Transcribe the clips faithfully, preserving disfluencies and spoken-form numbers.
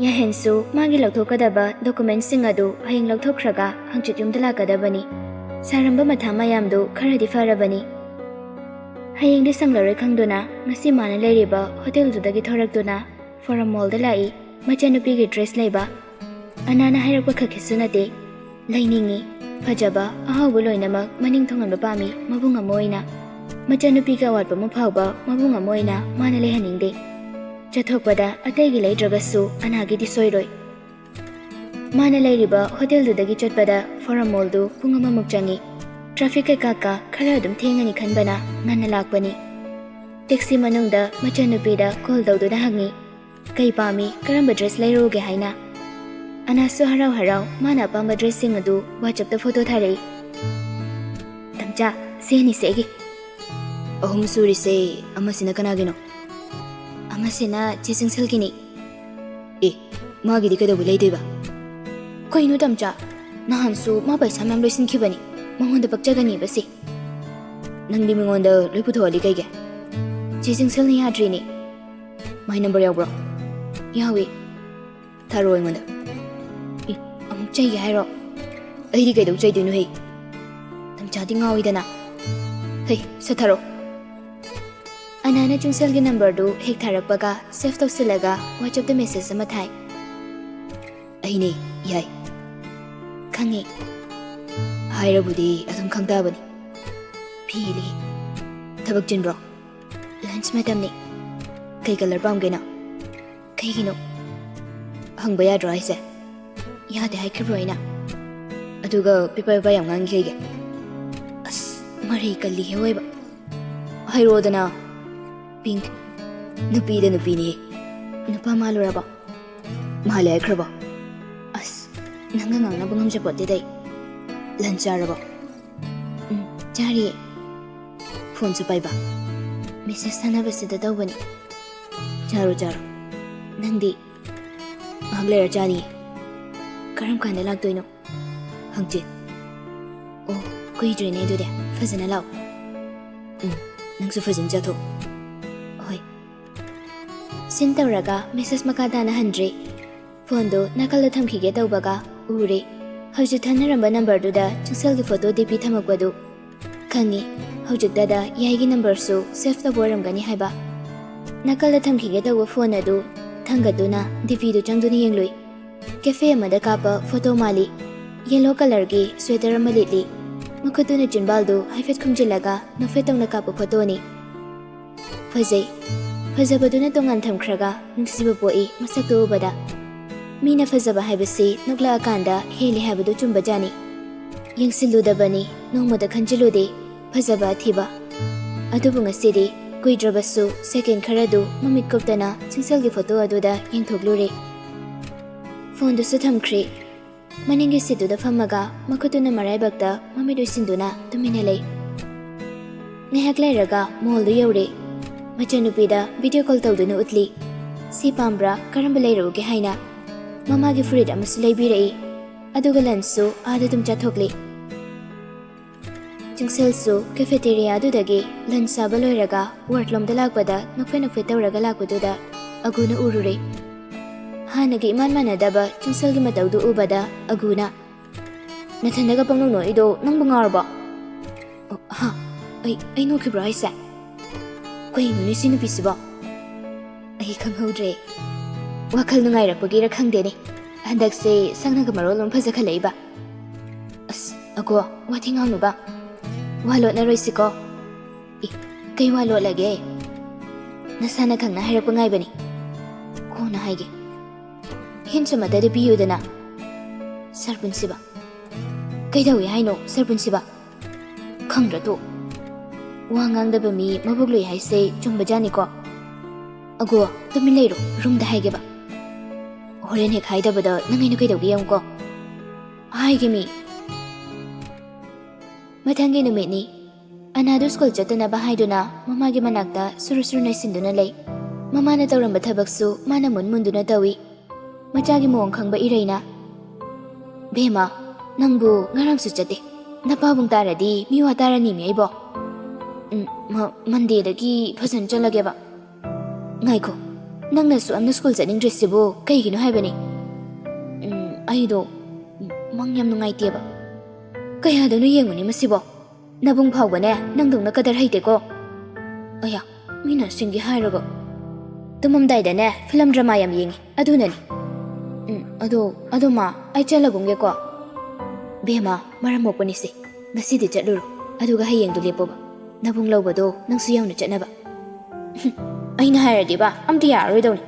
ꯌꯥꯍꯦꯟꯁꯨ ꯃꯥꯒꯤ ꯂꯧꯊꯣꯛꯀꯗꯕ ꯗꯣꯀꯨꯃꯦꯟꯠꯁꯤꯡ ꯑꯗꯨ ꯍꯌꯦꯡ ꯂꯧꯊꯣꯛꯈ꯭ꯔꯒ ꯍꯪꯆꯤꯠ ꯌꯨꯝꯗ ꯂꯥꯛꯀꯗꯕꯅꯤ꯫ ꯁꯥꯔꯝꯕ ꯃꯊꯥ ꯃꯌꯥꯝꯗꯨ ꯈꯔꯗꯤ ꯐꯔꯕꯅꯤ꯫ ꯍꯌꯦꯡꯗꯤ ꯁꯪꯂꯔꯣꯏ ꯈꯪꯗꯨꯅ ꯉꯁꯤ ꯃꯥꯅ ꯂꯩꯔꯤꯕ ꯍꯣꯇꯦꯜꯗꯨꯗꯒꯤ ꯊꯣꯔꯛꯇꯨꯅ ꯐꯣꯔꯝ ꯃꯣꯜꯗ ꯂꯥꯛꯏ꯫ ꯃꯆꯟꯅꯨꯄꯤꯒꯤ ꯗ꯭ꯔꯦꯁ ꯂꯩꯕ꯫ ꯑꯅꯥꯅ ꯍꯥꯏꯔꯛꯄ ꯈꯛꯀꯤꯁꯨ ꯅꯠꯇꯦ, ꯂꯩꯅꯤꯡꯏ, ꯐꯖꯕ, ꯑꯍꯥꯎꯕ ꯂꯣꯏꯅꯃꯛ ꯃꯅꯤꯡ ꯊꯨꯡꯍꯟꯕ ꯄꯥꯝꯃꯤ ꯃꯕꯨꯡ ꯑꯃ ꯑꯣꯏꯅ꯫ ꯃꯆꯟꯅꯨꯄꯤꯒꯤ ꯑꯋꯥꯠꯄ ꯑꯃ ꯐꯥꯎꯕ ꯃꯕꯨꯡ ꯑꯃ ꯑꯣꯏꯅ ꯃꯥꯅ ꯂꯩꯍꯟꯅꯤꯡꯗꯦ꯫ ꯆꯠꯊꯣꯛꯄꯗ ꯑꯇꯩꯒꯤ ꯂꯩꯗ꯭ꯔꯒꯁꯨ ꯑꯅꯥꯒꯤꯗꯤ ꯁꯣꯏꯔꯣꯏ꯫ ꯃꯥꯅ ꯂꯩꯔꯤꯕ ꯍꯣꯇꯦꯜꯗꯨꯗꯒꯤ ꯆꯠꯄꯗ ꯐꯣꯔꯝ ꯃꯣꯜꯗꯨ ꯄꯨꯡ ꯑꯃꯃꯨꯛ ꯆꯪꯏ꯫ ꯇ꯭ꯔꯥꯐꯤꯛ ꯀꯩꯀꯥ ꯀ ꯈꯔ ꯑꯗꯨꯝ ꯊꯦꯡꯉꯅꯤ ꯈꯟꯕꯅ ꯉꯟꯅ ꯂꯥꯛꯄꯅꯤ꯫ ꯇꯦꯛꯁꯤ ꯃꯅꯨꯡꯗ ꯃꯆꯟꯅꯨꯄꯤꯗ ꯀꯣꯜ ꯇꯧꯗꯨꯅ ꯍꯪꯉꯤ, ꯀꯩ ꯄꯥꯝꯃꯤ, ꯀꯔꯝꯕ ꯗ꯭ꯔꯦꯁ ꯂꯩꯔꯨꯒꯦ ꯍꯥꯏꯅ꯫ ꯑꯅꯥꯁꯨ ꯍꯔꯥꯎ ꯍꯔꯥꯎ ꯃꯥꯅ ꯑꯄꯥꯝꯕ ꯗ꯭ꯔꯦꯁꯁꯤꯡ ꯑꯗꯨ ꯋꯥꯆꯞꯇ ꯐꯣꯇꯣ ꯊꯥꯔꯛꯏ꯫ ꯇꯝꯆꯥ, ꯁꯤ ꯑꯅꯤꯁꯦ ꯑꯩꯒꯤ꯫ ꯑꯍꯨꯝ ꯁꯨꯔꯤꯁꯦ, ꯑꯃꯁꯤꯅ ꯀꯅꯥꯒꯤꯅꯣ? ꯑꯃꯁꯤꯅ ꯆꯦ ꯆꯤꯡꯁꯤꯜꯒꯤꯅꯤ꯫ ꯑꯦ, ꯃꯥꯒꯤꯗꯤ ꯀꯩꯗꯧꯕ ꯂꯩꯗꯣꯏꯕ? ꯀꯩꯅꯣ ꯇꯝꯆꯥ, ꯅꯍꯥꯟꯁꯨ ꯃꯥ ꯄꯩꯁꯥ ꯃꯌꯥꯝ ꯂꯣꯏꯁꯤꯟꯈꯤꯕꯅꯤ, ꯃꯉꯣꯟꯗ ꯄꯛꯆꯒꯅꯤꯕ ꯁꯤ꯫ ꯅꯪꯗꯤ ꯃꯤꯉꯣꯟꯗ ꯂꯣꯏ ꯄꯨꯊꯣꯛꯍꯜꯂꯤ ꯀꯩꯒꯤ? ꯆꯦ ꯆꯤꯡꯁꯤꯜꯅ ꯌꯥꯗ꯭ꯔꯤꯅꯦ꯫ ꯃꯥꯏ ꯅꯝꯕꯔ ꯌꯥꯎꯕ꯭ꯔꯣ? ꯌꯥꯎꯏ꯫ ꯊꯥꯔꯛꯑꯣ ꯑꯩꯉꯣꯟꯗ꯫ ꯑꯦ, ꯑꯃꯨꯛ ꯆꯩꯒꯦ ꯍꯥꯏꯔꯣ? ꯑꯩꯗꯤ ꯀꯩꯗꯧ ꯆꯩꯗꯣꯏꯅꯣ ꯍꯦ? ꯇꯝꯆꯥꯗꯤ ꯉꯥꯎꯏꯗꯅ꯫ ꯍꯩ, ꯁꯠ ꯊꯥꯔꯛꯑꯣ꯫ ꯑꯅꯥꯅ ꯆꯤꯡꯁꯤꯜꯒꯤ ꯅꯝꯕꯔꯗꯨ ꯍꯦꯛ ꯊꯥꯔꯛꯄꯒ ꯁꯦꯚ ꯇꯧꯁꯤꯜꯂꯒ ꯋꯥꯆꯞꯇ ꯃꯦꯁꯦꯖ ꯑꯃ ꯊꯥꯏ꯫ ꯑꯩꯅꯦ, ꯌꯥꯏ꯫ ꯈꯪꯉꯦ꯫ ꯍꯥꯏꯔꯕꯨꯗꯤ ꯑꯗꯨꯝ ꯈꯪ ꯇꯥꯕꯅꯤ꯫ ꯐꯤ ꯂꯤ꯫ ꯊꯕꯛ ꯆꯤꯟꯕ꯭ꯔꯣ? ꯂꯟꯆ ꯃꯇꯝꯅꯤ꯫ ꯀꯩ ꯀꯂꯔ ꯄꯥꯝꯒꯦ ꯅꯪ? ꯀꯩꯒꯤꯅꯣ? ꯍꯪꯕ ꯌꯥꯗ꯭ꯔꯣ ꯍꯥꯏꯁꯦ? ꯌꯥꯗꯦ ꯍꯥꯏꯈ꯭ꯔꯕ꯭ꯔꯣ ꯑꯩꯅ? ꯑꯗꯨꯒ ꯄꯦꯄꯔ ꯄꯦꯄꯔ ꯌꯥꯝ ꯉꯥꯡꯉꯤ ꯀꯩꯒꯤ? ꯑꯁ, ꯃꯔꯩ ꯀꯜꯂꯤꯍꯦ ꯑꯣꯏꯕ꯫ ꯍꯥꯏꯔꯛꯑꯣꯗꯅ꯫ ꯄꯤꯡꯛ꯫ ꯅꯨꯄꯤꯗ ꯅꯨꯄꯤꯅꯦ꯫ ꯅꯨꯄꯥ ꯃꯥꯜꯂꯨꯔꯕꯣ? ꯃꯥꯜꯂꯦ ꯍꯥꯏꯈ꯭ꯔꯕꯣ? ꯑꯁ, ꯅꯪꯒ ꯉꯥꯡꯅꯕ ꯉꯝꯖꯄꯣꯠꯇꯦꯗ ꯑꯩ꯫ ꯂꯟꯆ ꯆꯥꯔꯕꯣ? ꯎꯝ, ꯆꯥꯔꯤꯌꯦ꯫ ꯐꯣꯟꯁꯨ ꯄꯥꯏꯕ꯫ ꯃꯦꯁꯦꯖ ꯊꯥꯅꯕꯁꯤꯗ ꯇꯧꯕꯅꯤ꯫ ꯆꯥꯔꯣ, ꯆꯥꯔꯣ꯫ ꯅꯪꯗꯤ? ꯉꯥꯏꯍꯥꯛ ꯂꯩꯔ ꯆꯥꯅꯤꯌꯦ꯫ ꯀꯔꯝ ꯀꯥꯟꯗ ꯂꯥꯛꯇꯣꯏꯅꯣ? ꯍꯪꯆꯤꯠ꯫ ꯑꯣ, ꯀꯨꯏꯗ꯭ꯔꯦꯅꯦ ꯑꯗꯨꯗꯤ꯫ ꯐꯖꯅ ꯂꯥꯛꯑꯣ꯫ ꯎꯝ, ꯅꯪꯁꯨ ꯐꯖꯅ ꯆꯥꯊꯣꯛ꯫ ꯍꯣꯏ꯫ ꯁꯤꯟ ꯇꯧꯔꯒ ꯃꯦꯁꯦꯖ ꯃꯈꯥ ꯇꯥꯅ ꯍꯟꯗ꯭ꯔꯦ꯫ ꯐꯣꯟꯗꯨ ꯅꯥꯀꯜꯗ ꯊꯝꯈꯤꯒꯦ ꯇꯧꯕꯒ ꯎꯔꯦ, ꯍꯧꯖꯤꯛ ꯊꯥꯅꯔꯝꯕ ꯅꯝꯕꯔꯗꯨꯗ ꯆꯤꯡꯁꯦꯜꯒꯤ ꯐꯣꯇꯣ ꯗꯤ ꯄꯤ ꯊꯝꯃꯛꯄꯗꯨ꯫ ꯈꯪꯉꯤ, ꯍꯧꯖꯤꯛꯇꯗ ꯌꯥꯏꯒꯤ ꯅꯝꯕꯔꯁꯨ ꯁꯦꯚ ꯇꯧꯕ ꯑꯣꯏꯔꯝꯒꯅꯤ ꯍꯥꯏꯕ꯫ ꯅꯥꯀꯜꯗ ꯊꯝꯈꯤꯒꯦ ꯇꯧꯕ ꯐꯣꯟ ꯑꯗꯨ ꯊꯥꯡꯒꯠꯇꯨꯅ ꯗꯤ ꯄꯤꯗꯨ ꯆꯪꯗꯨꯅ ꯌꯦꯡꯂꯨꯏ꯫ ꯀꯦꯐꯦ ꯑꯃꯗ ꯀꯥꯞꯄ ꯐꯣꯇꯣ ꯃꯥꯜꯂꯤ꯫ ꯌꯦꯂꯣ ꯀꯂꯔꯒꯤ ꯁ꯭ꯋꯦꯇꯔ ꯑꯃ ꯂꯤꯠꯂꯤ꯫ ꯃꯈꯨꯠꯇꯨꯅ ꯆꯤꯟꯕꯥꯜꯗꯨ ꯍꯥꯏꯐꯦꯠ ꯈꯨꯝꯖꯤꯜꯂꯒ ꯅꯣꯛꯐꯦꯠ ꯇꯧꯅ ꯀꯥꯞꯄ ꯐꯣꯇꯣꯅꯤ꯫ ꯐꯖꯩ꯫ ꯐꯖꯕꯗꯨꯅ ꯇꯣꯉꯥꯟ ꯊꯝꯈ꯭ꯔꯒ ꯅꯨꯡꯁꯤꯕ ꯄꯣꯛꯏ ꯃꯁꯛꯇꯨ ꯎꯕꯗ꯫ ꯃꯤꯅ ꯐꯖꯕ ꯍꯥꯏꯕꯁꯤ ꯅꯣꯛꯂꯛꯑꯀꯥꯟꯗ ꯍꯦꯜꯂꯤ ꯍꯥꯏꯕꯗꯨ ꯆꯨꯝꯕꯖꯥꯠꯅꯤ꯫ ꯌꯦꯡꯁꯤꯜꯂꯨꯗꯕꯅꯤ, ꯅꯣꯡꯃꯇ ꯈꯟꯖꯤꯜꯂꯨꯗꯦ ꯐꯖꯕ ꯑꯊꯤꯕ꯫ ꯑꯗꯨꯕꯨ ꯉꯁꯤꯗꯤ ꯀꯨꯏꯗ꯭ꯔꯕꯁꯨ ꯁꯦꯀꯦꯟ ꯈꯔꯗꯨ ꯃꯃꯤꯠ ꯀꯨꯞꯇꯅ ꯆꯤꯡꯁꯦꯜꯒꯤ ꯐꯣꯇꯣ ꯑꯗꯨꯗ ꯌꯦꯡꯊꯣꯛꯂꯨꯔꯦ꯫ ꯐꯣꯟꯗꯨꯁꯨ ꯊꯝꯈ꯭ꯔꯦ꯫ ꯃꯅꯤꯡꯒꯤ ꯁꯤꯠꯇꯨꯗ ꯐꯝꯃꯒ ꯃꯈꯨꯠꯇꯨꯅ ꯃꯔꯥꯏꯕꯛꯇ ꯃꯃꯤꯠ ꯎꯏꯁꯤꯟꯗꯨꯅ ꯇꯨꯃꯤꯟꯅ ꯂꯩ꯫ ꯉꯥꯏꯍꯥꯛ ꯂꯩꯔꯒ ꯃꯣꯜꯗꯨ ꯌꯧꯔꯦ꯫ ꯃꯆꯟꯅꯨꯄꯤꯗ ꯚꯤꯗꯤꯑꯣ ꯀꯣꯜ ꯇꯧꯗꯨꯅ ꯎꯠꯂꯤ꯫ "ꯁꯤ ꯄꯥꯝꯕ꯭ꯔꯥ? ꯀꯔꯝꯕ ꯂꯩꯔꯛꯎꯒꯦ?" ꯍꯥꯏꯅ꯫ ꯃꯃꯥꯒꯤ ꯐꯨꯔꯤꯠ ꯑꯃꯁꯨ ꯂꯩꯕꯤꯔꯛꯏ꯫ ꯑꯗꯨꯒ ꯂꯟꯁꯁꯨ ꯑꯥꯗ ꯑꯗꯨꯝ ꯆꯥꯊꯣꯛꯂꯤ꯫ ꯆꯤꯡꯁꯦꯜꯁꯨ ꯀꯦꯐꯦꯇꯦꯔꯤꯌꯥꯗꯨꯗꯒꯤ ꯂꯟꯁ ꯆꯥꯕ ꯂꯣꯏꯔꯒ ꯋꯥꯔꯗꯂꯣꯝꯗ ꯂꯥꯛꯄꯗ ꯅꯣꯛꯐꯦꯠ ꯅꯣꯛꯐꯦꯠ ꯇꯧꯔꯒ ꯂꯥꯛꯄꯗꯨꯗ ꯑꯒꯨꯅ ꯎꯔꯨꯔꯦ꯫ ꯍꯥꯟꯅꯒ ꯏꯃꯥꯟ ꯃꯥꯟꯅꯗꯕ ꯆꯤꯡꯁꯦꯜꯒꯤ ꯃꯇꯧꯗꯨ ꯎꯕꯗ ꯑꯒꯨꯅ, "ꯅꯊꯟꯗꯒ ꯄꯪꯅꯣꯛ ꯅꯣꯛꯏꯗꯣ ꯅꯪꯕꯨ ꯉꯥꯎꯔꯕꯣ?" "ꯑꯣ, ꯍꯥ? ꯑꯩ, ꯑꯩ ꯅꯣꯛꯈꯤꯕ꯭ꯔꯣ ꯍꯥꯏꯁꯦ? ꯀꯩꯅꯣꯅꯦ ꯁꯤ ꯅꯨꯄꯤꯁꯤꯕꯣ? ꯑꯩ ꯈꯪꯍꯧꯗ꯭ꯔꯦ꯫ ꯋꯥꯈꯜ ꯅꯨꯡꯉꯥꯏꯔꯛꯄꯒꯤꯔ ꯈꯪꯗꯦꯅꯦ, ꯍꯟꯗꯛꯁꯦ ꯁꯛꯅꯒ ꯃꯔꯣꯜ ꯑꯃ ꯐꯖꯈꯠꯂꯛꯏꯕ꯫ ꯑꯁ, ꯑꯒꯣ, ꯋꯥꯊꯤ ꯉꯥꯡꯅꯨꯕ꯫ ꯋꯥ ꯂꯣꯠꯅꯔꯣꯏꯁꯤꯀꯣ?" "ꯑꯦ, ꯀꯩ ꯋꯥ ꯂꯣꯠꯂꯒꯦ? ꯅꯁꯥꯅ ꯈꯪꯅ ꯍꯥꯏꯔꯛꯄ ꯉꯥꯏꯕꯅꯤ꯫ ꯀꯣꯟꯅ ꯍꯥꯏꯒꯦ꯫ ꯍꯤꯟꯁ ꯑꯃꯇꯗꯤ ꯄꯤꯌꯨꯗꯅ꯫" "ꯁꯥꯔ ꯄꯨꯟꯁꯤꯕ, ꯀꯩꯗꯧꯏ ꯍꯥꯏꯅꯣ, ꯁꯥꯔ ꯄꯨꯟꯁꯤꯕ? ꯈꯪꯗ꯭ꯔ ꯇꯣꯛ꯫ ꯋꯥ ꯉꯥꯡꯗꯕ ꯃꯤ ꯃꯕꯨꯛ ꯂꯨꯏ ꯍꯥꯏꯁꯦ ꯆꯨꯝꯕꯖꯥꯠꯅꯤꯀꯣ꯫ ꯑꯒꯣ, ꯇꯨꯃꯤꯟ ꯂꯩꯔꯣ, ꯔꯨꯝꯗ ꯍꯥꯏꯒꯦꯕ꯫ ꯍꯣꯔꯦꯟ ꯍꯦꯛ ꯍꯥꯏꯗꯕꯗ ꯅꯪ ꯑꯩꯅ ꯀꯩꯗꯧꯒꯦ ꯌꯦꯡꯉꯨꯀꯣ꯫ ꯍꯥꯏꯒꯦ ꯃꯤ꯫" ꯃꯊꯪꯒꯤ ꯅꯨꯃꯤꯠꯅꯤ꯫ ꯑꯅꯥꯗꯨ ꯁ꯭ꯀꯨꯜ ꯆꯠꯇꯅꯕ ꯍꯥꯏꯗꯨꯅ ꯃꯃꯥꯒꯤ ꯃꯅꯥꯛꯇ ꯁꯨꯔꯨ ꯁꯨꯔꯨ ꯅꯩꯁꯤꯟꯗꯨꯅ ꯂꯩ꯫ ꯃꯃꯥꯅ ꯇꯧꯔꯝꯕ ꯊꯕꯛꯁꯨ ꯃꯥꯅ ꯃꯨꯟ ꯃꯨꯟꯗꯨꯅ ꯇꯧꯏ꯫ ꯃꯆꯥꯒꯤ ꯃꯑꯣꯡ ꯈꯪꯕ ꯏꯔꯩꯅ, "ꯕꯦꯝꯃ, ꯅꯪꯕꯨ ꯉꯔꯥꯡꯁꯨ ꯆꯠꯇꯦ, ꯅꯄꯥꯕꯨꯡ ꯇꯥꯔꯗꯤ ꯃꯤꯋꯥ ꯇꯥꯔꯅꯤꯃꯤ ꯑꯩꯕꯣ꯫ ꯎꯝ, ꯃ-, ꯃꯟꯗꯦꯗꯒꯤ ꯐꯖꯅ ꯆꯠꯂꯒꯦꯕ꯫ ꯉꯥꯏꯈꯣ, ꯅꯪꯅ ꯁꯨꯛ ꯌꯥꯝꯅ ꯁ꯭ꯀꯨꯜ ꯆꯠꯅꯤꯡꯗ꯭ꯔꯤꯁꯤꯕꯨ ꯀꯩꯒꯤꯅꯣ ꯍꯥꯏꯕꯅꯤ? ꯑꯩꯗꯣ ꯃꯪ ꯌꯥꯝ ꯅꯨꯡꯉꯥꯏꯇꯦꯕ꯫ ꯀꯌꯥꯗꯅꯣ ꯌꯦꯡꯉꯨꯅꯦ ꯃꯁꯤꯕꯣ꯫ ꯅꯕꯨꯡ ꯐꯥꯎꯕꯅꯦ ꯅꯪꯗꯧꯅ ꯀꯗꯔ ꯍꯩꯇꯦꯀꯣ꯫ ꯑꯌꯥ, ꯃꯤꯅ ꯁꯤꯡꯒꯦ ꯍꯥꯏꯔꯒ꯫ ꯇꯨꯝꯃꯝꯗꯥꯏꯗꯅꯦ ꯐꯤꯂꯝ ꯗ꯭ꯔꯃꯥ ꯌꯥꯝ ꯌꯦꯡꯉꯤ, ꯑꯗꯨꯅꯅꯤ꯫ ꯎꯝ, ꯑꯗꯣ, ꯑꯗꯣ ꯃꯥ, ꯑꯩ ꯆꯠꯂꯒꯨꯝꯒꯦꯀꯣ꯫ ꯕꯦꯝꯃ, ꯃꯔꯝ ꯃꯣꯛꯄꯅꯤꯁꯦ, ꯉꯁꯤꯗꯤ ꯆꯠꯂꯨꯔꯣ, ꯑꯗꯨꯒ ꯍꯌꯦꯡꯗꯣ ꯂꯦꯞꯄꯣꯕ꯫ ꯅꯕꯨꯡ ꯂꯧꯕꯗꯣ ꯅꯪꯁꯨ ꯌꯥꯎꯅ ꯆꯠꯅꯕ꯫ ꯑꯩꯅ ꯍꯥꯏꯔꯗꯤꯕ ꯑꯝꯇ ꯌꯥꯔꯔꯣꯏꯗꯧꯅꯤ꯫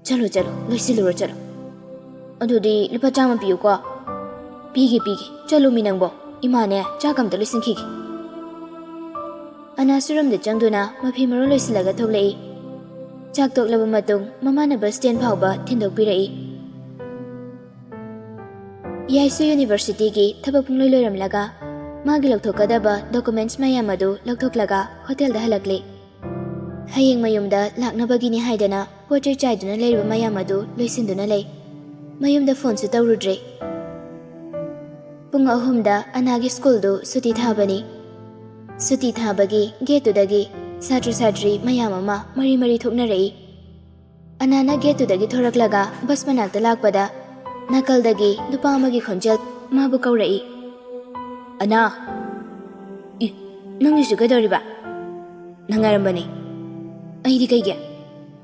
ꯆꯠꯂꯣ, ꯆꯠꯂꯣ, ꯂꯣꯏꯁꯤꯜꯂꯨꯔꯣ, ꯆꯠꯂꯣ꯫ ꯑꯗꯨꯗꯤ ꯂꯨꯄꯥ ꯆꯥꯝꯃ ꯄꯤꯌꯨꯀꯣ꯫ ꯄꯤꯒꯦ, ꯄꯤꯒꯦ, ꯆꯠꯂꯣꯃꯤ ꯅꯪꯕꯣ꯫ ꯏꯃꯥꯅꯦ, ꯆꯥꯛ ꯑꯝꯇ ꯂꯣꯏꯁꯤꯟꯈꯤꯒꯦ꯫ ꯑꯅꯥꯁꯨ ꯔꯨꯝꯗ ꯆꯪꯗꯨꯅ ꯃꯐꯤ ꯃꯔꯣꯜ ꯂꯣꯏꯁꯤꯜꯂꯒ ꯊꯣꯛꯂꯛꯏ꯫ ꯆꯥꯛ ꯇꯣꯛꯂꯕ ꯃꯇꯨꯡ ꯃꯃꯥꯅ ꯕꯁ ꯁ꯭ꯇꯦꯟ ꯐꯥꯎꯕ ꯊꯤꯟꯗꯣꯛꯄꯤꯔꯛꯏ꯫ ꯌꯥꯏꯁꯨ ꯌꯨꯅꯤꯚꯔꯁꯤꯇꯤꯒꯤ ꯊꯕꯛ ꯄꯨꯡꯂꯣꯏ ꯂꯣꯏꯔꯝꯂꯒ ꯃꯥꯒꯤ ꯂꯧꯊꯣꯛꯀꯗꯕ ꯗꯣꯀꯨꯃꯦꯟꯠꯁ ꯃꯌꯥꯝ ꯑꯗꯨ ꯂꯧꯊꯣꯛꯂꯒ ꯍꯣꯇꯦꯜꯗ ꯍꯜꯂꯛꯂꯦ꯫ ꯍꯌꯦꯡ ꯃꯌꯨꯝꯗ ꯂꯥꯛꯅꯕꯒꯤꯅꯤ ꯍꯥꯏꯗꯅ ꯄꯣꯠ ꯆꯩ ꯆꯥꯏꯗꯨꯅ ꯂꯩꯔꯤꯕ ꯃꯌꯥꯝ ꯑꯗꯨ ꯂꯣꯏꯁꯤꯟꯗꯨꯅ ꯂꯩ꯫ ꯃꯌꯨꯝꯗ ꯐꯣꯟꯁꯨ ꯇꯧꯔꯨꯗ꯭ꯔꯦ꯫ ꯄꯨꯡ ꯑꯍꯨꯝꯗ ꯑꯅꯥꯒꯤ ꯁ꯭ꯀꯨꯜꯗꯨ ꯁꯨꯇꯤ ꯊꯥꯕꯅꯤ꯫ ꯁꯨꯇꯤ ꯊꯥꯕꯒꯤ ꯒꯦꯠꯇꯨꯗꯒꯤ ꯁꯥꯇ꯭ꯔ ꯁꯥꯇ꯭ꯔꯤ ꯃꯌꯥꯝ ꯑꯃ ꯃꯔꯤ ꯃꯔꯤ ꯊꯣꯛꯅꯔꯛꯏ꯫ ꯑꯅꯥꯅ ꯒꯦꯠꯇꯨꯗꯒꯤ ꯊꯣꯔꯛꯂꯒ ꯕꯁ ꯃꯅꯥꯛꯇ ꯂꯥꯛꯄꯗ ꯅꯥꯀꯜꯗꯒꯤ ꯅꯨꯄꯥ ꯑꯃꯒꯤ ꯈꯣꯟꯖꯦꯜ ꯃꯥꯕꯨ ꯀꯧꯔꯛꯏ꯫ "ꯑꯅꯥ!" "ꯏ, ꯅꯪꯒꯤꯁꯨ ꯀꯩꯗꯧꯔꯤꯕ?" "ꯅꯪ ꯉꯥꯏꯔꯝꯕꯅꯤ꯫" "ꯑꯩꯗꯤ ꯀꯩꯒꯤ?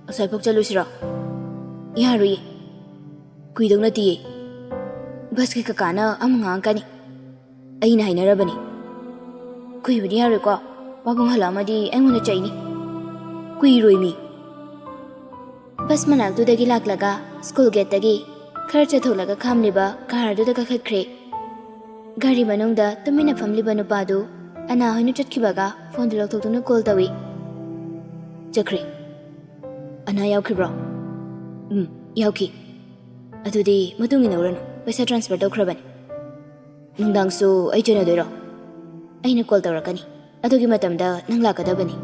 ꯑꯁ꯭ꯋꯥꯏꯐꯥꯎ ꯆꯠꯂꯨꯁꯤꯔꯣ?" "ꯌꯥꯔꯣꯏꯌꯦ꯫ ꯀꯨꯏꯗꯧ ꯅꯠꯇꯤꯌꯦ꯫ ꯕꯁꯀꯤ ꯀꯀꯥꯅ ꯑꯃ ꯉꯥꯡꯉꯛꯀꯅꯤ꯫ ꯑꯩꯅ ꯍꯥꯏꯅꯔꯕꯅꯤ꯫ ꯀꯨꯏꯕꯗꯤ ꯌꯥꯔꯣꯏꯀꯣ? ꯄꯥꯕꯨꯡ ꯍꯜꯂꯛꯑꯝꯃꯗꯤ ꯑꯩꯉꯣꯟꯗ ꯆꯩꯅꯤ꯫" "ꯀꯨꯏꯔꯣꯏꯃꯤ꯫" ꯕꯁ ꯃꯅꯥꯛꯇꯨꯗꯒꯤ ꯂꯥꯛꯂꯒ ꯁ꯭ꯀꯨꯜ ꯒꯦꯠꯇꯒꯤ ꯈꯔ ꯆꯠꯊꯣꯛꯂꯒ ꯈꯥꯝꯂꯤꯕ ꯀꯥꯔ ꯑꯗꯨꯗ ꯀꯥꯈꯠꯈ꯭ꯔꯦ꯫ ꯒꯥꯔꯤ ꯃꯅꯨꯡꯗ ꯇꯨꯃꯤꯟꯅ ꯐꯝꯂꯤꯕ ꯅꯨꯄꯥꯗꯨ ꯑꯅꯥ ꯍꯣꯏꯅ ꯆꯠꯈꯤꯕꯒ ꯐꯣꯟꯗꯨ ꯂꯧꯊꯣꯛꯇꯨꯅ ꯀꯣꯜ ꯇꯧꯏ꯫ "ꯆꯠꯈ꯭ꯔꯦ꯫ ꯑꯅꯥ ꯌꯥꯎꯈꯤꯕ꯭ꯔꯣ?" "ꯎꯝ, ꯌꯥꯎꯈꯤ꯫ ꯑꯗꯨꯗꯤ ꯃꯇꯨꯡ ꯏꯟꯅꯧꯔꯅꯨ, ꯄꯩꯁꯥ ꯇ꯭ꯔꯥꯟꯁꯐꯔ ꯇꯧꯈ꯭ꯔꯕꯅꯤ꯫ ꯅꯨꯡꯗꯥꯡꯁꯨ ꯑꯩ ꯆꯦꯟꯅꯗꯣꯏꯔꯣ?" "ꯑꯩꯅ ꯀꯣꯜ ꯇꯧꯔꯛꯀꯅꯤ꯫ ꯑꯗꯨꯒꯤ ꯃꯇꯝꯗ ꯅꯪ ꯂꯥꯛꯀꯗꯕꯅꯤ꯫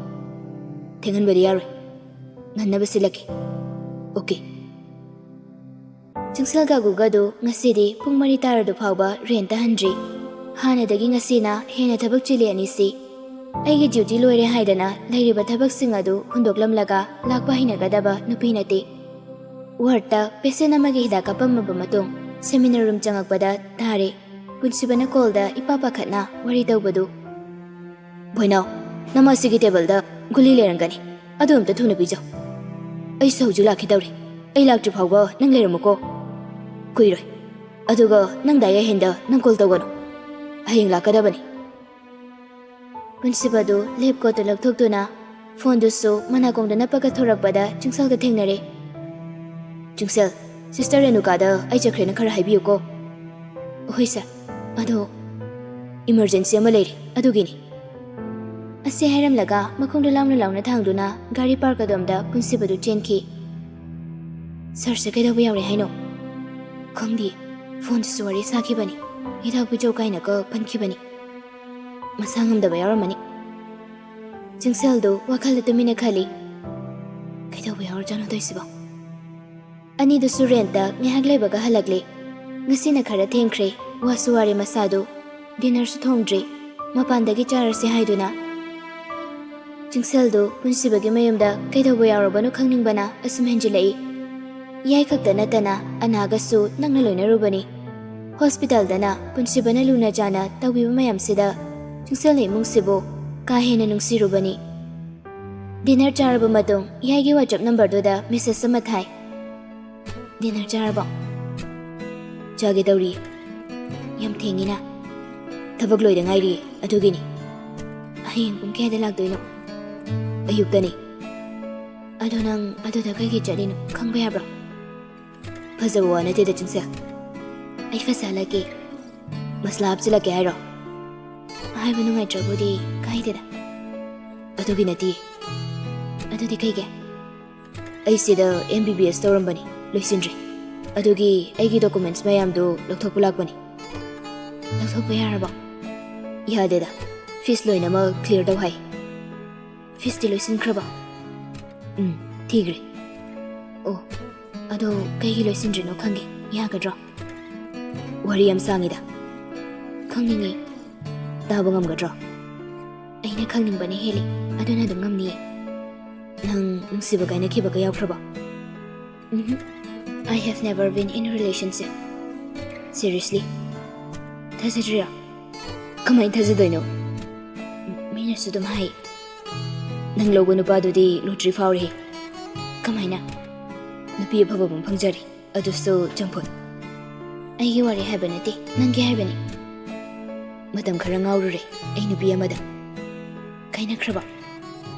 ꯊꯦꯡꯍꯟꯕꯗꯤ ꯌꯥꯔꯣꯏ꯫ ꯉꯟꯅꯕ ꯁꯤꯜꯂꯛꯀꯦ꯫" "ꯑꯣꯀꯦ꯫" ꯆꯤꯡꯁꯤꯜ ꯀꯥꯒꯨꯒꯗꯨ ꯉꯁꯤꯗꯤ ꯄꯨꯡ ꯃꯔꯤ ꯇꯥꯔꯗꯨ ꯐꯥꯎꯕ ꯔꯦꯟꯇ ꯍꯟꯗ꯭ꯔꯤ꯫ ꯍꯥꯟꯅꯗꯒꯤ ꯉꯁꯤꯅ ꯍꯦꯟꯅ ꯊꯕꯛ ꯆꯤꯜꯂꯤ ꯑꯅꯤꯁꯤ꯫ ꯑꯩꯒꯤ ꯗ꯭ꯌꯨꯇꯤ ꯂꯣꯏꯔꯦ ꯍꯥꯏꯗꯅ ꯂꯩꯔꯤꯕ ꯊꯕꯛꯁꯤꯡ ꯑꯗꯨ ꯍꯨꯟꯗꯣꯛꯂꯝꯂꯒ ꯂꯥꯛꯄ ꯍꯩꯅꯒꯗꯕ ꯅꯨꯄꯤ ꯅꯠꯇꯦ꯫ ꯋꯥꯔꯗꯇ ꯄꯦꯁꯦꯟ ꯑꯃꯒꯤ ꯍꯤꯗꯥꯛ ꯀꯥꯞꯄꯝꯃꯕ ꯃꯇꯨꯡ ꯁꯦꯃꯤꯅꯥꯔ ꯔꯨꯝ ꯆꯪꯉꯛꯄꯗ ꯇꯥꯔꯦ ꯄꯨꯟꯁꯤꯕꯅ ꯀꯣꯜꯗ ꯏꯄꯥ ꯄꯥꯈꯠꯅ ꯋꯥꯔꯤ ꯇꯧꯕꯗꯨ꯫ "ꯕꯣꯏꯅꯥꯎ, ꯅꯃ ꯑꯁꯤꯒꯤ ꯇꯦꯕꯜꯗ ꯒꯨꯂꯤ ꯂꯩꯔꯝꯒꯅꯤ, ꯑꯗꯨ ꯑꯝꯇ ꯊꯨꯅ ꯄꯤꯖꯧ꯫ ꯑꯩꯁꯨ ꯍꯧꯖꯤꯛ ꯂꯥꯛꯀꯦ ꯇꯧꯔꯤ꯫ ꯑꯩ ꯂꯥꯛꯇ꯭ꯔꯤ ꯐꯥꯎꯕ ꯅꯪ ꯂꯩꯔꯝꯃꯨꯀꯣ꯫ ꯀꯨꯏꯔꯣꯏ꯫ ꯑꯗꯨꯒ ꯅꯪ ꯗꯥꯏ ꯑꯍꯦꯟꯗ ꯅꯪ ꯀꯣꯜ ꯇꯧꯒꯅꯨ꯫ ꯍꯌꯦꯡ ꯂꯥꯛꯀꯗꯕꯅꯤ꯫" ꯄꯨꯟꯁꯤꯕꯗꯨ ꯂꯦꯞ ꯀꯣꯠꯇꯨ ꯂꯧꯊꯣꯛꯇꯨꯅ ꯐꯣꯟꯗꯨꯁꯨ ꯃꯅꯥꯀꯣꯡꯗ ꯅꯞꯄꯒ ꯊꯣꯔꯛꯄꯗ ꯆꯤꯡꯁꯜꯒ ꯊꯦꯡꯅꯔꯦ꯫ "ꯆꯤꯡꯁꯦꯜ, ꯁꯤꯁꯇꯔ ꯔꯦꯅꯨꯀꯥꯗ ꯑꯩ ꯆꯠꯈ꯭ꯔꯦꯅ ꯈꯔ ꯍꯥꯏꯕꯤꯌꯨꯀꯣ꯫" "ꯍꯣꯏ ꯁꯥꯔ, ꯑꯗꯣ ꯏꯃꯔꯖꯦꯟꯁꯤ ꯑꯃ ꯂꯩꯔꯦ, ꯑꯗꯨꯒꯤꯅꯤ꯫" ꯑꯁꯤ ꯍꯥꯏꯔꯝꯂꯒ ꯃꯈꯣꯡꯗꯨ ꯂꯥꯎꯅ ꯂꯥꯎꯅ ꯊꯥꯡꯗꯨꯅ ꯒꯥꯔꯤ ꯄꯥꯔꯛ ꯑꯗꯣꯝꯗ ꯄꯨꯟꯁꯤꯕꯗꯨ ꯆꯦꯟꯈꯤ꯫ "ꯁꯥꯔꯁꯦ ꯀꯩꯗꯧꯕ ꯌꯥꯎꯔꯦ ꯍꯥꯏꯅꯣ?" "ꯈꯪꯗꯦ, ꯐꯣꯟꯗꯁꯨ ꯋꯥꯔꯤ ꯁꯥꯈꯤꯕꯅꯤ, ꯍꯤꯗꯥꯛ ꯄꯤꯖꯧ ꯀꯥꯏꯅꯒ ꯄꯟꯈꯤꯕꯅꯤ꯫ ꯃꯁꯥ ꯉꯝꯗꯕ ꯌꯥꯎꯔꯝꯃꯅꯤ꯫" ꯆꯤꯡꯁꯦꯜꯗꯨ ꯋꯥꯈꯜꯗ ꯇꯨꯃꯤꯟꯅ ꯈꯜꯂꯤ꯫ "ꯀꯩꯗꯧꯕ ꯌꯥꯎꯔꯖꯥꯠꯅꯣ ꯇꯧꯔꯤꯁꯤꯕꯣ?" ꯑꯅꯤꯗꯨꯁꯨ ꯔꯦꯟꯠꯇ ꯉꯥꯏꯍꯥꯛ ꯂꯩꯕꯒ ꯍꯜꯂꯛꯂꯦ꯫ ꯉꯁꯤꯅ ꯈꯔ ꯊꯦꯡꯈ꯭ꯔꯦ, ꯋꯥꯁꯨ ꯋꯥꯔꯦ ꯃꯁꯥꯗꯨ꯫ ꯗꯤꯟꯅꯔꯁꯨ ꯊꯣꯡꯗ꯭ꯔꯤ, ꯃꯄꯥꯟꯗꯒꯤ ꯆꯥꯔꯁꯤ ꯍꯥꯏꯗꯨꯅ꯫ ꯆꯤꯡꯁꯦꯜꯗꯨ ꯄꯨꯟꯁꯤꯕꯒꯤ ꯃꯌꯨꯝꯗ ꯀꯩꯗꯧꯕ ꯌꯥꯎꯔꯕꯅꯣ ꯈꯪꯅꯤꯡꯕꯅ ꯑꯁꯨꯝ ꯍꯦꯟꯖꯤꯜꯂꯛꯏ꯫ ꯌꯥꯏ ꯈꯛꯇ ꯅꯠꯇꯅ ꯑꯅꯥꯒꯁꯨ ꯅꯛꯅ ꯂꯣꯏꯅꯔꯨꯕꯅꯤ꯫ ꯍꯣꯁꯄꯤꯇꯥꯜꯗꯅ ꯄꯨꯟꯁꯤꯕꯅ ꯂꯨꯅ ꯆꯥꯅ ꯇꯧꯕꯤꯕ ꯃꯌꯥꯝꯁꯤꯗ ꯆꯤꯡꯁꯦꯜꯅ ꯏꯃꯨꯡꯁꯤꯕꯨ ꯀꯥ ꯍꯦꯟꯅ ꯅꯨꯡꯁꯤꯔꯨꯕꯅꯤ꯫ ꯗꯤꯟꯅꯔ ꯆꯥꯔꯕ ꯃꯇꯨꯡ ꯌꯥꯏꯒꯤ ꯋꯥꯆꯞ ꯅꯝꯕꯔꯗꯨꯗ ꯃꯦꯁꯦꯖ ꯑꯃ ꯊꯥꯏ꯫ "ꯗꯤꯟꯅꯔ ꯆꯥꯔꯕꯣ?" "ꯆꯥꯒꯦ ꯇꯧꯔꯤ꯫" "ꯌꯥꯝ ꯊꯦꯡꯉꯤꯅ꯫" "ꯊꯕꯛ ꯂꯣꯏꯗ ꯉꯥꯏꯔꯤ, ꯑꯗꯨꯒꯤꯅꯤ꯫" "ꯍꯌꯦꯡ ꯄꯨꯡ ꯀꯌꯥꯗ ꯂꯥꯛꯇꯣꯏꯅꯣ?" "ꯑꯌꯨꯛꯇꯅꯤ꯫" "ꯑꯗꯣ ꯅꯪ ꯑꯗꯨꯗ ꯀꯩꯒꯤ ꯆꯠꯂꯤꯅꯣ, ꯈꯪꯕ ꯌꯥꯕ꯭ꯔꯣ?" "ꯐꯖꯕ ꯋꯥ ꯅꯠꯇꯦꯗ, ꯆꯤꯡꯁꯦꯜ꯫ ꯑꯩ ꯐꯖꯍꯜꯂꯛꯀꯦ꯫ ꯃꯁꯂꯥ ꯍꯥꯞꯆꯤꯜꯂꯛꯀꯦ ꯍꯥꯏꯔꯣ?" "ꯍꯥꯏꯕ ꯅꯨꯡꯉꯥꯏꯇ꯭ꯔꯕꯨꯗꯤ ꯀꯥꯏꯗꯦꯗ꯫" "ꯑꯗꯨꯒꯤ ꯅꯠꯇꯦ꯫" "ꯑꯗꯨꯗꯤ ꯀꯩꯒꯤ?" "ꯑꯩ ꯁꯤꯗ ꯑꯦꯝ ꯕꯤ ꯕꯤ ꯑꯦꯁ ꯇꯧꯔꯝꯕꯅꯤ, ꯂꯣꯏꯁꯤꯟꯗ꯭ꯔꯤ꯫ ꯑꯗꯨꯒꯤ ꯑꯩꯒꯤ ꯗꯣꯀꯨꯃꯦꯟꯠꯁ ꯃꯌꯥꯝꯗꯨ ꯂꯧꯊꯣꯛꯄ ꯂꯥꯛꯄꯅꯤ꯫" "ꯂꯧꯊꯣꯛꯄ ꯌꯥꯔꯕꯣ?" "ꯌꯥꯗꯦꯗ, ꯐꯤꯁ ꯂꯣꯏꯅꯃꯛ ꯀ꯭ꯂꯤꯌꯥꯔ ꯇꯧ ꯍꯥꯏ꯫" "ꯐꯤꯁꯇꯤ ꯂꯣꯏꯁꯤꯟꯈ꯭ꯔꯕꯣ?" "ꯎꯝ, ꯊꯤꯈ꯭ꯔꯦ꯫" "ꯑꯣ, ꯑꯗꯣ ꯀꯩꯒꯤ ꯂꯣꯏꯁꯤꯟꯗ꯭ꯔꯤꯅꯣ ꯈꯪꯒꯦ, ꯌꯥꯒꯗ꯭ꯔꯣ?" "ꯋꯥꯔꯤ ꯌꯥꯝ ꯁꯥꯡꯉꯤꯗ꯫" "ꯈꯪꯅꯤꯡꯉꯤ꯫" "ꯇꯥꯕ ꯉꯝꯒꯗ꯭ꯔꯣ?" "ꯑꯩꯅ ꯈꯪꯅꯤꯡꯕꯅ ꯍꯦꯜꯂꯤ, ꯑꯗꯨꯅ ꯑꯗꯨꯝ ꯉꯝꯅꯤꯌꯦ꯫" "ꯅꯪ ꯅꯨꯡꯁꯤꯕ ꯀꯥꯏꯅꯈꯤꯕꯒ ꯌꯥꯎꯈ꯭ꯔꯕꯣ?" I have never been in a relationship. Seriously? ꯊꯥꯖꯗ꯭ꯔꯤꯔꯥ? ꯀꯃꯥꯏꯅ ꯊꯥꯖꯗꯣꯏꯅꯣ? ꯃꯤꯅꯁꯨ ꯑꯗꯨꯝ ꯍꯥꯏ, "ꯅꯪ ꯂꯧꯕ ꯅꯨꯄꯥꯗꯨꯗꯤ ꯂꯣꯇ꯭ꯔꯤ ꯐꯥꯎꯔꯦ꯫ ꯀꯃꯥꯏꯅ? ꯅꯨꯄꯤ ꯑꯐꯕ ꯑꯃ ꯐꯪꯖꯔꯦ, ꯑꯗꯨꯁꯨ ꯆꯝꯐꯨꯠ"꯫ ꯑꯩꯒꯤ ꯋꯥꯔꯤ ꯍꯥꯏꯕ ꯅꯠꯇꯦ, ꯅꯪꯒꯤ ꯍꯥꯏꯕꯅꯤ꯫ ꯃꯇꯝ ꯈꯔ ꯉꯥꯎꯔꯨꯔꯦ ꯑꯩ ꯅꯨꯄꯤ ꯑꯃꯗ꯫ ꯀꯥꯏꯅꯈ꯭ꯔꯕ?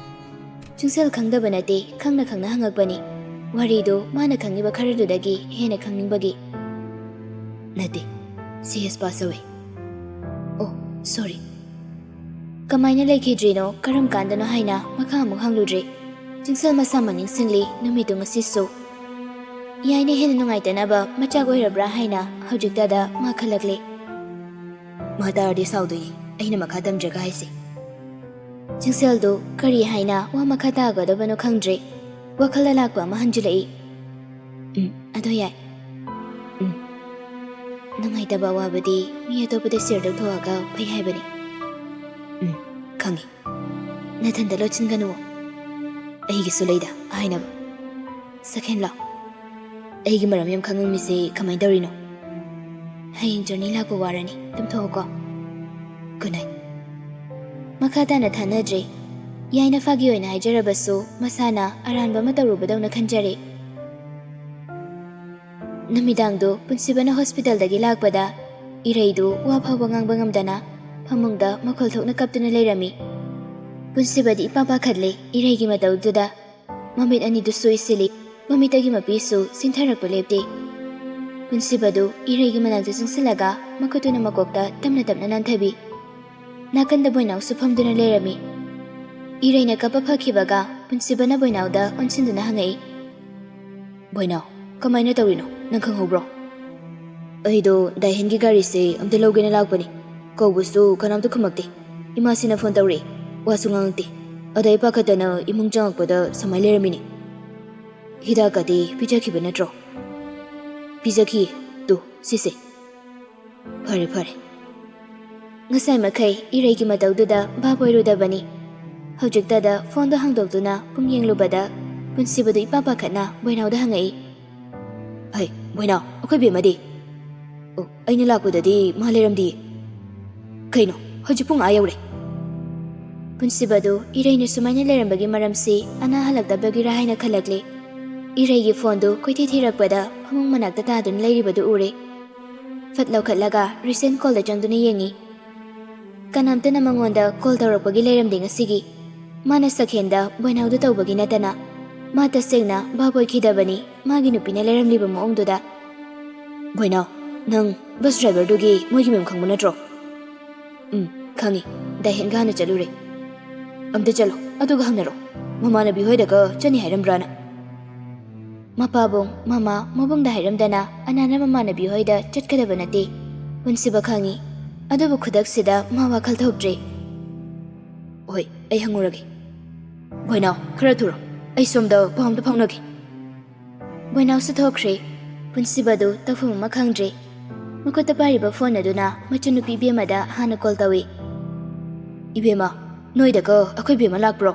ꯆꯤꯡꯁꯦꯜ ꯈꯪꯗꯕ ꯅꯠꯇꯦ, ꯈꯪꯅ ꯈꯪꯅ ꯍꯪꯉꯛꯄꯅꯤ꯫ ꯋꯥꯔꯤꯗꯨ ꯃꯥꯅ ꯈꯪꯉꯤꯕ ꯈꯔꯗꯨꯗꯒꯤ ꯍꯦꯟꯅ ꯈꯪꯅꯤꯡꯕꯒꯤ꯫ ꯅꯠꯇꯦ, she has passed away. Oh, sorry. ꯀꯃꯥꯏꯅ ꯂꯩꯈꯤꯗ꯭ꯔꯤꯅꯣ, ꯀꯔꯝ ꯀꯥꯟꯗꯅꯣ ꯍꯥꯏꯅ ꯃꯈꯥ ꯑꯃꯨꯛ ꯍꯪꯂꯨꯗ꯭ꯔꯦ꯫ ꯆꯤꯡꯁꯦꯜ ꯃꯁꯥꯃꯛ ꯅꯤꯡꯁꯤꯡꯂꯤ ꯅꯨꯃꯤꯠꯇꯨ ꯉꯁꯤꯁꯨ꯫ ꯌꯥꯏꯅ ꯍꯦꯟꯅ ꯅꯨꯡꯉꯥꯏꯇꯅꯕ ꯃꯆꯥꯛ ꯑꯣꯏꯔꯕ꯭ꯔꯥ ꯍꯥꯏꯅ ꯍꯧꯖꯤꯛꯇꯗ ꯃꯥ ꯈꯜꯂꯛꯂꯦ꯫ ꯃꯥ ꯇꯥꯔꯗꯤ ꯁꯥꯎꯗꯣꯏꯅꯤ, ꯑꯩꯅ ꯃꯈꯥ ꯇꯝꯗ꯭ꯔꯒ ꯍꯥꯏꯁꯦ꯫ ꯆꯤꯡꯁꯦꯜꯗꯨ ꯀꯔꯤ ꯍꯥꯏꯅ ꯋꯥ ꯃꯈꯥ ꯇꯥꯒꯗꯕꯅꯣ ꯈꯪꯗ꯭ꯔꯦ꯫ ꯋꯥꯈꯜꯗ ꯂꯥꯛꯄ ꯑꯃ ꯍꯟꯖꯤꯜꯂꯛꯏ꯫ "ꯎꯝ, ꯑꯗꯣ ꯌꯥꯏ꯫ ꯎꯝ, ꯅꯨꯡꯉꯥꯏꯇꯕ ꯑꯋꯥꯕꯗꯤ ꯃꯤ ꯑꯇꯣꯞꯄꯗ ꯁꯤꯌꯔ ꯇꯧꯊꯣꯛꯑꯒ ꯐꯩ ꯍꯥꯏꯕꯅꯤ꯫ ꯎꯝ, ꯈꯪꯉꯤ꯫ ꯅꯊꯟꯗ ꯂꯣꯠꯁꯤꯟꯒꯅꯨ꯫ ꯑꯩꯒꯤꯁꯨ ꯂꯩꯗ ꯍꯥꯏꯅꯕ꯫ ꯁꯦꯀꯦꯟ ꯂꯥꯎ꯫ ꯑꯩꯒꯤ ꯃꯔꯝ ꯌꯥꯝ ꯈꯪꯉꯝꯃꯤꯁꯦ ꯀꯃꯥꯏꯅ ꯇꯧꯔꯤꯅꯣ? ꯍꯌꯦꯡ ꯖꯔꯅꯤ ꯂꯥꯛꯄ ꯋꯥꯔꯅꯤ, ꯇꯨꯝꯊꯣꯛꯑꯣꯀꯣ꯫ Good night." ꯃꯈꯥ ꯇꯥꯅ ꯊꯥꯅꯗ꯭ꯔꯦ꯫ ꯌꯥꯏꯅ ꯐꯥꯒꯤ ꯑꯣꯏꯅ ꯍꯥꯏꯖꯔꯕꯁꯨ ꯃꯁꯥꯅ ꯑꯔꯥꯟꯕ ꯑꯃ ꯇꯧꯔꯨꯕꯗꯧꯅ ꯈꯟꯖꯔꯦ꯫ ꯅꯨꯃꯤꯗꯥꯡꯗꯨ ꯄꯨꯟꯁꯤꯕꯅ ꯍꯣꯁꯄꯤꯇꯥꯜꯗꯒꯤ ꯂꯥꯛꯄꯗ ꯏꯔꯩꯗꯨ ꯋꯥ ꯐꯥꯎꯕ ꯉꯥꯡꯕ ꯉꯝꯗꯅ ꯐꯃꯨꯡꯗ ꯃꯈꯣꯜ ꯊꯣꯛꯅ ꯀꯞꯇꯨꯅ ꯂꯩꯔꯝꯃꯤ꯫ ꯄꯨꯟꯁꯤꯕꯗꯤ ꯏꯄꯥ ꯄꯥꯈꯠꯂꯦ ꯏꯔꯩꯒꯤ ꯃꯇꯧꯗꯨꯗ꯫ ꯃꯃꯤꯠ ꯑꯅꯤꯗꯨꯁꯨ ꯏꯁꯤꯜꯂꯤ, ꯃꯃꯤꯠꯇꯒꯤ ꯃꯄꯤꯁꯨ ꯆꯤꯟꯊꯔꯛꯄ ꯂꯦꯞꯇꯦ꯫ ꯄꯨꯟꯁꯤꯕꯗꯨ ꯏꯔꯩꯒꯤ ꯃꯅꯥꯛꯇ ꯆꯪꯁꯤꯜꯂꯒ ꯃꯈꯨꯠꯇꯨꯅ ꯃꯀꯣꯛꯇ ꯇꯞꯅ ꯇꯞꯅ ꯅꯥꯟꯊꯕꯤ꯫ ꯅꯥꯀꯟꯗ ꯕꯣꯏꯅꯥꯎꯁꯨ ꯐꯝꯗꯨꯅ ꯂꯩꯔꯝꯃꯤ꯫ ꯏꯔꯩꯅ ꯀꯞꯄ ꯐꯈꯤꯕꯒ ꯄꯨꯟꯁꯤꯕꯅ ꯕꯣꯏꯅꯥꯎꯗ ꯑꯣꯟꯁꯤꯟꯗꯨꯅ ꯍꯪꯉꯛꯏ꯫ "ꯕꯣꯏꯅꯥꯎ, ꯀꯃꯥꯏꯅ ꯇꯧꯔꯤꯅꯣ? ꯅꯪ ꯈꯪꯍꯧꯕ꯭ꯔꯣ?" "ꯑꯩꯗꯣ ꯗꯥꯏꯍꯦꯟꯒꯤ ꯒꯥꯔꯤꯁꯦ ꯑꯝꯇ ꯂꯧꯒꯦꯅ ꯂꯥꯛꯄꯅꯤ꯫ ꯀꯧꯕꯁꯨ ꯀꯅꯥꯝꯇ ꯈꯨꯝꯃꯛꯇꯦ꯫ ꯏꯃꯥꯁꯤꯅ ꯐꯣꯟ ꯇꯧꯔꯛꯑꯦ, ꯋꯥꯁꯨ ꯉꯥꯡꯉꯛꯇꯦ꯫ ꯑꯗ ꯑꯩ ꯄꯥꯈꯠꯇꯅ ꯏꯃꯨꯡ ꯆꯪꯉꯛꯄꯗ ꯁꯨꯃꯥꯏꯅ ꯂꯩꯔꯝꯃꯤꯅꯦ꯫" "ꯍꯤꯗꯥꯛꯀꯗꯤ ꯄꯤꯖꯈꯤꯕ ꯅꯠꯇ꯭ꯔꯣ?" "ꯄꯤꯖꯈꯤꯌꯦ꯫ ꯇꯨ, ꯁꯤꯁꯦ꯫" "ꯐꯔꯦ, ꯐꯔꯦ꯫" ꯉꯁꯥꯏ ꯃꯈꯩ ꯏꯔꯩꯒꯤ ꯃꯇꯧꯗꯨꯗ ꯚꯥꯞ ꯑꯣꯏꯔꯨꯗꯕꯅꯤ꯫ ꯍꯧꯖꯤꯛꯇꯗ ꯐꯣꯟꯗꯣ ꯍꯥꯡꯗꯣꯛꯇꯨꯅ ꯄꯨꯡ ꯌꯦꯡꯂꯨꯕꯗ ꯄꯨꯟꯁꯤꯕꯗꯨ ꯏꯄꯥ ꯄꯥꯈꯠꯅ ꯕꯣꯏꯅꯥꯎꯗ ꯍꯪꯉꯛꯏ꯫ "ꯍꯩ, ꯕꯣꯏꯅꯥꯎ, ꯑꯩꯈꯣꯏ ꯕꯦꯝꯃꯗꯤ?" "ꯑꯣ, ꯑꯩꯅ ꯂꯥꯛꯄꯗꯗꯤ ꯃꯥ ꯂꯩꯔꯝꯗꯤꯌꯦ꯫ ꯀꯩꯅꯣ, ꯍꯧꯖꯤꯛ ꯄꯨꯡ ꯑꯥ ꯌꯧꯔꯦ?" ꯄꯨꯟꯁꯤꯕꯗꯨ ꯏꯔꯩꯅ ꯁꯨꯃꯥꯏꯅ ꯂꯩꯔꯝꯕꯒꯤ ꯃꯔꯝꯁꯤ ꯑꯅꯥ ꯍꯜꯂꯛꯇꯕꯒꯤꯔꯥ ꯍꯥꯏꯅ ꯈꯜꯂꯛꯂꯦ꯫ ꯏꯔꯩꯒꯤ ꯐꯣꯟꯗꯨ ꯀꯣꯏꯊꯤ ꯊꯤꯔꯛꯄꯗ ꯐꯃꯨꯡ ꯃꯅꯥꯛꯇ ꯇꯥꯗꯨꯅ ꯂꯩꯔꯤꯕꯗꯨ ꯎꯔꯦ꯫ ꯐꯠ ꯂꯧꯈꯠꯂꯒ ꯔꯤꯁꯦꯟ ꯀꯣꯜꯗ ꯆꯪꯗꯨꯅ ꯌꯦꯡꯉꯤ꯫ ꯀꯅꯥꯝꯇꯅ ꯃꯉꯣꯟꯗ ꯀꯣꯜ ꯇꯧꯔꯛꯄꯒꯤ ꯂꯩꯔꯝꯗꯦ ꯉꯁꯤꯒꯤ꯫ ꯃꯥꯅ ꯁꯛꯍꯦꯟꯗ ꯕꯣꯏꯅꯥꯎꯗ ꯇꯧꯕꯒꯤ ꯅꯠꯇꯅ ꯃꯥ ꯇꯁꯦꯡꯅ ꯚꯥꯞ ꯑꯣꯏꯈꯤꯗꯕꯅꯤ, ꯃꯥꯒꯤ ꯅꯨꯄꯤꯅ ꯂꯩꯔꯝꯂꯤꯕ ꯃꯑꯣꯡꯗꯨꯗ꯫ "ꯕꯣꯏꯅꯥꯎ, ꯅꯪ ꯕꯁ ꯗ꯭ꯔꯥꯏꯚꯔꯗꯨꯒꯤ ꯃꯣꯏꯒꯤ ꯃꯌꯨꯝ ꯈꯪꯕ ꯅꯠꯇ꯭ꯔꯣ?" "ꯎꯝ, ꯈꯪꯉꯤ꯫ ꯗꯥ ꯍꯦꯟꯒ ꯍꯥꯟꯅ ꯆꯠꯂꯨꯔꯦ꯫" "ꯑꯝꯇ ꯆꯠꯂꯣ, ꯑꯗꯨꯒ ꯍꯪꯅꯔꯣ꯫ ꯃꯃꯥꯟꯅꯕꯤ ꯍꯣꯏꯗꯒ ꯆꯠꯅꯤ ꯍꯥꯏꯔꯝꯕ꯭ꯔꯥꯅ?" ꯃꯄꯥꯕꯨꯡ, ꯃꯃꯥ, ꯃꯕꯨꯡꯗ ꯍꯥꯏꯔꯝꯗꯅ ꯑꯅꯥꯅ ꯃꯃꯥꯟꯅꯕꯤ ꯍꯣꯏꯗ ꯆꯠꯀꯗꯕ ꯅꯠꯇꯦ꯫ ꯄꯨꯟꯁꯤꯕ ꯈꯪꯉꯤ꯫ ꯑꯗꯨꯕꯨ ꯈꯨꯗꯛꯁꯤꯗ ꯃꯥ ꯋꯥꯈꯜ ꯊꯣꯛꯇ꯭ꯔꯦ꯫ "ꯍꯣꯏ, ꯑꯩ ꯍꯪꯉꯨꯔꯒꯦ꯫ ꯕꯣꯏꯅꯥꯎ, ꯈꯔ ꯊꯨꯔꯣ꯫ ꯑꯩ ꯁꯣꯝꯗ ꯄꯥꯎ ꯑꯝꯇ ꯐꯥꯎꯅꯒꯦ꯫" ꯕꯣꯏꯅꯥꯎꯁꯨ ꯊꯣꯛꯈ꯭ꯔꯦ꯫ ꯄꯨꯟꯁꯤꯕꯗꯨ ꯇꯧꯐꯝ ꯑꯃ ꯈꯪꯗ꯭ꯔꯦ꯫ ꯃꯈꯨꯠꯇ ꯄꯥꯏꯔꯤꯕ ꯐꯣꯟ ꯑꯗꯨꯅ ꯃꯆꯟꯅꯨꯄꯤ ꯏꯕꯦꯝꯃꯗ ꯍꯥꯟꯅ ꯀꯣꯜ ꯇꯧꯏ꯫ "ꯏꯕꯦꯝꯃ, ꯅꯣꯏꯗꯒ ꯑꯩꯈꯣꯏ ꯏꯕꯦꯝꯃ ꯂꯥꯛꯄ꯭ꯔꯣ?"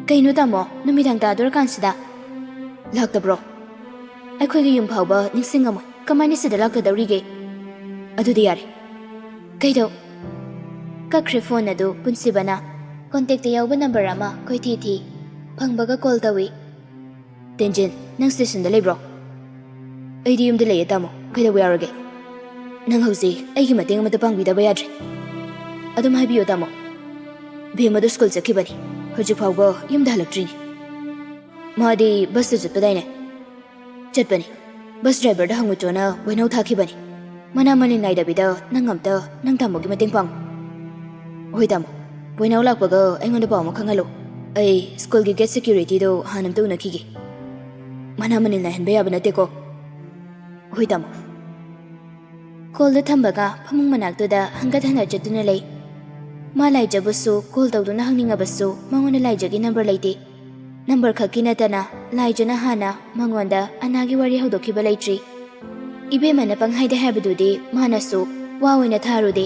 "ꯀꯩꯅꯣ ꯇꯥꯃꯣ, ꯅꯨꯃꯤꯗꯥꯡ ꯇꯥꯗꯣꯔꯀꯥꯟꯁꯤꯗ?" "ꯂꯥꯛꯇꯕ꯭ꯔꯣ? ꯑꯩꯈꯣꯏꯒꯤ ꯌꯨꯝ ꯐꯥꯎꯕ ꯅꯤꯡꯁꯤꯡꯉꯝꯃꯣꯏ, ꯀꯃꯥꯏꯅ ꯁꯤꯗ ꯂꯥꯛꯀꯗꯧꯔꯤꯒꯦ?" "ꯑꯗꯨꯗꯤ ꯌꯥꯔꯦ꯫ ꯀꯩꯗꯧ?" ꯀꯛꯈ꯭ꯔꯦ ꯐꯣꯟ ꯑꯗꯨ ꯄꯨꯟꯁꯤꯕꯅ꯫ ꯀꯣꯟꯇꯦꯛꯇ ꯌꯥꯎꯕ ꯅꯝꯕꯔ ꯑꯃ ꯀꯣꯏꯊꯤ ꯊꯤ꯫ ꯐꯪꯕꯒ ꯀꯣꯜ ꯇꯧꯏ꯫ "ꯇꯦꯟꯖꯤꯟ, ꯅꯪ ꯁ꯭ꯇꯦꯁꯟꯗ ꯂꯩꯕ꯭ꯔꯣ?" "ꯑꯩꯗꯤ ꯌꯨꯝꯗ ꯂꯩꯌꯦ ꯇꯥꯃꯣ, ꯀꯩꯗꯧꯕ ꯌꯥꯎꯔꯒꯦ?" "ꯅꯪ ꯍꯧꯖꯤꯛ ꯑꯩꯒꯤ ꯃꯇꯦꯡ ꯑꯃꯠꯇ ꯄꯥꯡꯕꯤꯗꯕ ꯌꯥꯗ꯭ꯔꯦ꯫" "ꯑꯗꯨꯝ ꯍꯥꯏꯕꯤꯌꯣ ꯇꯥꯃꯣ꯫" "ꯕꯦꯝꯃꯗꯨ ꯁ꯭ꯀꯨꯜ ꯆꯠꯈꯤꯕꯅꯤ, ꯍꯧꯖꯤꯛ ꯐꯥꯎꯕ ꯌꯨꯝꯗ ꯍꯜꯂꯛꯇ꯭ꯔꯤꯅꯤ꯫" "ꯃꯥꯗꯤ ꯕꯁꯇ ꯆꯠꯄꯗꯥꯏꯅꯦ?" "ꯆꯠꯄꯅꯤ꯫ ꯕꯁ ꯗ꯭ꯔꯥꯏꯚꯔꯗ ꯍꯪꯉꯨꯆꯣꯅ ꯕꯣꯏꯅꯧ ꯊꯥꯈꯤꯕꯅꯤ꯫ ꯃꯅꯥ ꯃꯅꯤꯟ ꯅꯥꯏꯗꯕꯤꯗ ꯅꯪ ꯑꯝꯇ ꯅꯪ ꯇꯥꯃꯣꯒꯤ ꯃꯇꯦꯡ ꯄꯥꯡꯉꯨ꯫" "ꯍꯣꯏ ꯇꯥꯃꯣ, ꯕꯣꯏꯅꯧ ꯂꯥꯛꯄꯒ ꯑꯩꯉꯣꯟꯗ ꯄꯥꯎ ꯑꯃ ꯈꯪꯍꯜꯂꯨ꯫ ꯑꯩ ꯁ꯭ꯀꯨꯜꯒꯤ ꯒꯦꯠ ꯁꯦꯀ꯭ꯌꯨꯔꯤꯇꯤꯗꯣ ꯍꯥꯟꯅ ꯑꯝꯇ ꯎꯅꯈꯤꯒꯦ꯫ ꯃꯅꯥ ꯃꯅꯤꯟ ꯅꯥꯏꯍꯟꯕ ꯌꯥꯕ ꯅꯠꯇꯦꯀꯣ꯫" "ꯍꯣꯏ ꯇꯥꯃꯣ꯫" ꯀꯣꯜꯗꯨ ꯊꯝꯕꯒ ꯐꯃꯨꯡ ꯃꯅꯥꯛꯇꯨꯗ ꯍꯪꯒꯠ ꯍꯟꯗ ꯆꯠꯇꯨꯅ ꯂꯩ꯫ ꯃꯥ ꯂꯥꯏꯖꯕꯨꯁꯨ ꯀꯣꯜ ꯇꯧꯗꯨꯅ ꯍꯪꯅꯤꯡꯉꯕꯁꯨ ꯃꯉꯣꯟꯗ ꯂꯥꯏꯖꯒꯤ ꯅꯝꯕꯔ ꯂꯩꯇꯦ꯫ ꯅꯝꯕꯔ ꯈꯛꯀꯤ ꯅꯠꯇꯅ ꯂꯥꯏꯖꯅ ꯍꯥꯟꯅ ꯃꯉꯣꯟꯗ ꯑꯅꯥꯒꯤ ꯋꯥꯔꯤ ꯍꯧꯗꯣꯛꯈꯤꯕ ꯂꯩꯇ꯭ꯔꯤ꯫ ꯏꯕꯦꯝꯃꯅ ꯄꯪꯍꯥꯏꯗ ꯍꯥꯏꯕꯗꯨꯗꯤ ꯃꯥꯅꯁꯨ ꯋꯥ ꯑꯣꯏꯅ ꯊꯥꯔꯨꯗꯦ꯫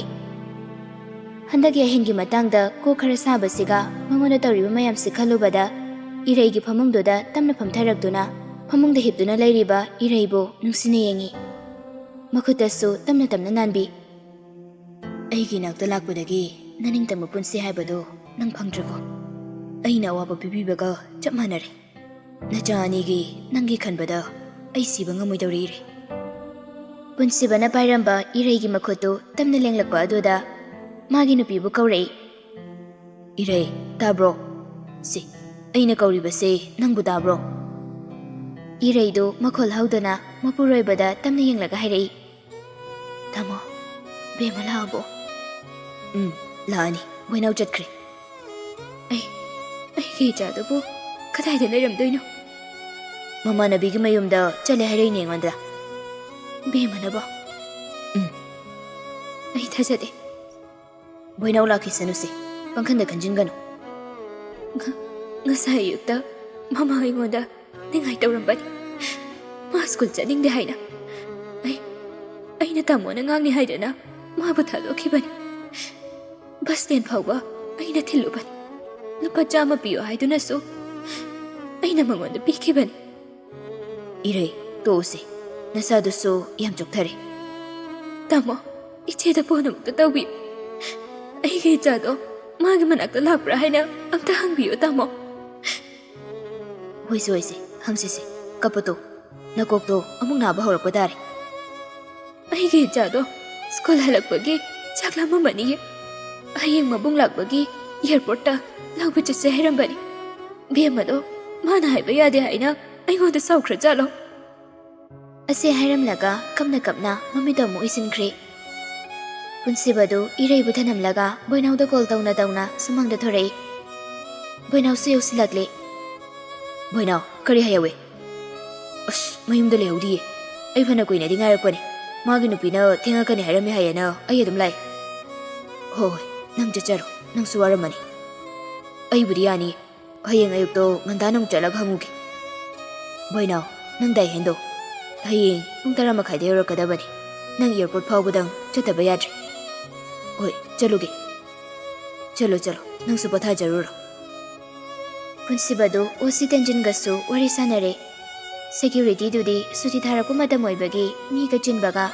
ꯍꯟꯗꯛꯀꯤ ꯑꯍꯤꯡꯒꯤ ꯃꯇꯥꯡꯗ ꯀꯣꯛ ꯈꯔ ꯁꯥꯕꯁꯤꯒ ꯃꯉꯣꯟꯗ ꯇꯧꯔꯤꯕ ꯃꯌꯥꯝꯁꯤ ꯈꯜꯂꯨꯕꯗ ꯏꯔꯩꯒꯤ ꯐꯃꯨꯡꯗꯨꯗ ꯇꯞꯅ ꯐꯝꯊꯔꯛꯇꯨꯅ, ꯐꯃꯨꯡꯗ ꯍꯤꯞꯇꯨꯅ ꯂꯩꯔꯤꯕ ꯏꯔꯩꯕꯨ ꯅꯨꯡꯁꯤꯅ ꯌꯦꯡꯉꯤ꯫ ꯃꯈꯨꯠꯇꯁꯨ ꯇꯞꯅ ꯇꯞꯅ ꯅꯥꯟꯕꯤ꯫ "ꯑꯩꯒꯤ ꯏꯅꯥꯛꯇ ꯂꯥꯛꯄꯗꯒꯤ ꯅꯅꯤꯡꯇꯝꯕ ꯄꯨꯟꯁꯤ ꯍꯥꯏꯕꯗꯨ ꯅꯪ ꯐꯪꯗ꯭ꯔꯕꯣ? ꯑꯩꯅ ꯑꯋꯥꯕ ꯄꯤꯕꯤꯕꯒ ꯆꯞ ꯃꯥꯟꯅꯔꯦ꯫ ꯅꯆꯥ ꯑꯅꯤꯒꯤ ꯅꯪꯒꯤ ꯈꯟꯕꯗ ꯑꯩ ꯁꯤꯕ ꯉꯝꯃꯣꯏꯗꯧꯔꯤ, ꯏꯔꯩ꯫" ꯄꯨꯟꯁꯤꯕꯅ ꯄꯥꯏꯔꯝꯕ ꯏꯔꯩꯒꯤ ꯃꯈꯨꯠꯇꯨ ꯇꯞꯅ ꯂꯦꯡꯂꯛꯄ ꯑꯗꯨꯗ ꯃꯥꯒꯤ ꯅꯨꯄꯤꯕꯨ ꯀꯧꯔꯛꯏ꯫ "ꯏꯔꯩ, ꯇꯥꯕ꯭ꯔꯣ? ꯁꯤ, ꯑꯩꯅ ꯀꯧꯔꯤꯕꯁꯦ ꯅꯪꯕꯨ ꯇꯥꯕ꯭ꯔꯣ?" ꯏꯔꯩꯗꯨ ꯃꯈꯣꯜ ꯍꯧꯗꯅ ꯃꯄꯨꯔꯣꯏꯕꯗ ꯇꯞꯅ ꯌꯦꯡꯂꯒ ꯍꯥꯏꯔꯛꯏ꯫ "ꯇꯥꯃꯣ, ꯕꯦꯝꯃ ꯂꯥꯛꯑꯕꯣ?" "ꯎꯝ, ꯂꯥꯛꯑꯅꯤ꯫ ꯕꯣꯏꯅꯥꯎ ꯆꯠꯈ꯭ꯔꯦ꯫" "ꯑꯩ, ꯑꯩꯒꯤ ꯏꯆꯥꯗꯨꯕꯨ ꯀꯗꯥꯏꯗ ꯂꯩꯔꯝꯗꯣꯏꯅꯣ?" "ꯃꯃꯥꯟꯅꯕꯤꯒꯤ ꯃꯌꯨꯝꯗ ꯆꯠꯂꯦ ꯍꯥꯏꯔꯛꯏꯅꯦ ꯑꯩꯉꯣꯟꯗ꯫" "ꯕꯦꯝꯃꯅꯕꯣ?" "ꯎꯝ꯫" "ꯑꯩ ꯊꯥꯖꯗꯦ꯫" "ꯕꯣꯏꯅꯥꯎ ꯂꯥꯛꯈꯤꯁꯅꯨꯁꯦ, ꯄꯪꯈꯟꯗ ꯈꯟꯖꯤꯟꯒꯅꯨ꯫" "ꯉ-, ꯉꯁꯥꯏ ꯑꯌꯨꯛꯇ ꯃꯃꯥ ꯑꯩꯉꯣꯟꯗ ꯅꯤꯡꯉꯥꯏ ꯇꯧꯔꯝꯕꯅꯤ, ꯃꯥ ꯁ꯭ꯀꯨꯜ ꯆꯠꯅꯤꯡꯗꯦ ꯍꯥꯏꯅ꯫ ꯑꯩ, ꯑꯩꯅ ꯇꯥꯃꯣꯅ ꯉꯥꯡꯅꯤ ꯍꯥꯏꯗꯅ ꯃꯥꯕꯨ ꯊꯥꯗꯣꯛꯈꯤꯕꯅꯤ꯫ ꯕꯁ ꯁ꯭ꯇꯦꯟ ꯐꯥꯎꯕ ꯑꯩꯅ ꯊꯤꯜꯂꯨꯕꯅꯤ꯫ ꯂꯨꯄꯥ ꯆꯥꯝꯃ ꯄꯤꯌꯨ ꯍꯥꯏꯗꯨꯅꯁꯨ ꯑꯩꯅ ꯃꯉꯣꯟꯗ ꯄꯤꯈꯤꯕꯅꯤ꯫" "ꯏꯔꯩ, ꯇꯣꯛꯎꯁꯦ, ꯅꯁꯥꯗꯨꯁꯨ ꯌꯥꯝ ꯆꯣꯛꯊꯔꯦ꯫" "ꯇꯥꯃꯣ, ꯏꯆꯦꯗ ꯐꯣꯟ ꯑꯃꯨꯛꯇ ꯇꯧꯕꯤꯌꯨ꯫ ꯑꯩꯒꯤ ꯏꯆꯥꯗꯣ ꯃꯥꯒꯤ ꯃꯅꯥꯛꯇ ꯂꯥꯛꯄ꯭ꯔꯥ ꯍꯥꯏꯅ ꯑꯝꯇ ꯍꯪꯕꯤꯌꯨ, ꯇꯥꯃꯣ꯫" "ꯍꯣꯏꯁꯦ, ꯍꯣꯏꯁꯦ, ꯍꯪꯁꯤꯁꯦ꯫ ꯀꯞꯄꯇꯣ, ꯅꯀꯣꯛꯇꯣ ꯑꯃꯨꯛ ꯅꯥꯕ ꯍꯧꯔꯛꯄ ꯇꯥꯔꯦ꯫" "ꯑꯩꯒꯤ ꯏꯆꯥꯗꯣ ꯁ꯭ꯀꯨꯜ ꯍꯜꯂꯛꯄꯒꯤ ꯆꯥꯛ ꯂꯥꯝꯃꯝꯃꯅꯤꯌꯦ꯫ ꯍꯌꯦꯡ ꯃꯕꯨꯡ ꯂꯥꯛꯄꯒꯤ ꯑꯦꯌꯥꯔꯄꯣꯔꯠꯇ ꯂꯧꯕ ꯆꯠꯁꯦ ꯍꯥꯏꯔꯝꯕꯅꯤ꯫ ꯕꯦꯝꯃꯗꯣ ꯃꯥꯅ ꯍꯥꯏꯕ ꯌꯥꯗꯦ ꯍꯥꯏꯅ ꯑꯩꯉꯣꯟꯗ ꯁꯥꯎꯈ꯭ꯔꯖꯥꯠꯂꯣ?" ꯑꯁꯤ ꯍꯥꯏꯔꯝꯂꯒ ꯀꯞꯅ ꯀꯞꯅ ꯃꯃꯤꯠꯇꯣ ꯑꯃꯨꯛ ꯎꯏꯁꯤꯟꯈ꯭ꯔꯦ꯫ ꯄꯨꯟꯁꯤꯕꯗꯨ ꯏꯔꯩꯕꯨ ꯊꯅꯝꯂꯒ ꯕꯣꯏꯅꯥꯎꯗ ꯀꯣꯜ ꯇꯧꯅ ꯇꯧꯅ ꯁꯨꯃꯥꯡꯗ ꯊꯣꯔꯛꯏ꯫ ꯕꯣꯏꯅꯥꯎꯁꯨ ꯌꯧꯁꯤꯜꯂꯛꯂꯦ꯫ "ꯕꯣꯏꯅꯥꯎ, ꯀꯔꯤ ꯍꯥꯏꯍꯧꯋꯤ?" "ꯑꯁ, ꯃꯌꯨꯝꯗ ꯂꯩꯍꯧꯗꯤꯌꯦ꯫ ꯑꯩ ꯐꯅ ꯀꯨꯏꯅꯗꯤ ꯉꯥꯏꯔꯛꯄꯅꯦ꯫ ꯃꯥꯒꯤ ꯅꯨꯄꯤꯅ ꯊꯦꯡꯉꯛꯀꯅꯤ ꯍꯥꯏꯔꯝꯃꯦ ꯍꯥꯏꯌꯦꯅ ꯑꯩ ꯑꯗꯨꯝ ꯂꯥꯛꯑꯦ꯫" "ꯍꯣꯏ ꯍꯣꯏ, ꯅꯪ ꯆꯠꯆꯔꯣ, ꯅꯪꯁꯨ ꯋꯥꯔꯝꯃꯅꯤ꯫ ꯑꯩꯕꯨꯗꯤ ꯌꯥꯅꯤꯌꯦ꯫ ꯍꯌꯦꯡ ꯑꯌꯨꯛꯇꯣ ꯉꯟꯇꯥꯅ ꯑꯃꯨꯛ ꯆꯠꯂꯒ ꯍꯪꯉꯨꯒꯦ꯫" "ꯕꯣꯏꯅꯥꯎ, ꯅꯪ ꯗꯥꯏ ꯍꯦꯟꯗꯣ ꯍꯌꯦꯡ ꯄꯨꯡ ꯇꯔꯥ ꯃꯈꯥꯏꯗ ꯌꯧꯔꯛꯀꯗꯕꯅꯤ꯫ ꯅꯪ ꯑꯦꯌꯥꯔꯄꯣꯔꯠ ꯐꯥꯎꯕꯗꯪ ꯆꯠꯇꯕ ꯌꯥꯗ꯭ꯔꯦ꯫" "ꯍꯣꯏ, ꯆꯠꯂꯨꯒꯦ꯫ ꯆꯠꯂꯣ, ꯆꯠꯂꯣ, ꯅꯪꯁꯨ ꯄꯣꯊꯥꯖꯔꯨꯔꯣ꯫" ꯄꯨꯟꯁꯤꯕꯗꯨ ꯑꯣ ꯁꯤ ꯇꯦꯟꯖꯤꯟꯒꯁꯨ ꯋꯥꯔꯤ ꯁꯥꯟꯅꯔꯦ꯫ ꯁꯦꯀ꯭ꯌꯨꯔꯤꯇꯤꯗꯨꯗꯤ ꯁꯨꯇꯤ ꯊꯥꯔꯛꯄ ꯃꯇꯝ ꯑꯣꯏꯕꯒꯤ ꯃꯤꯒ ꯆꯤꯟꯕꯒ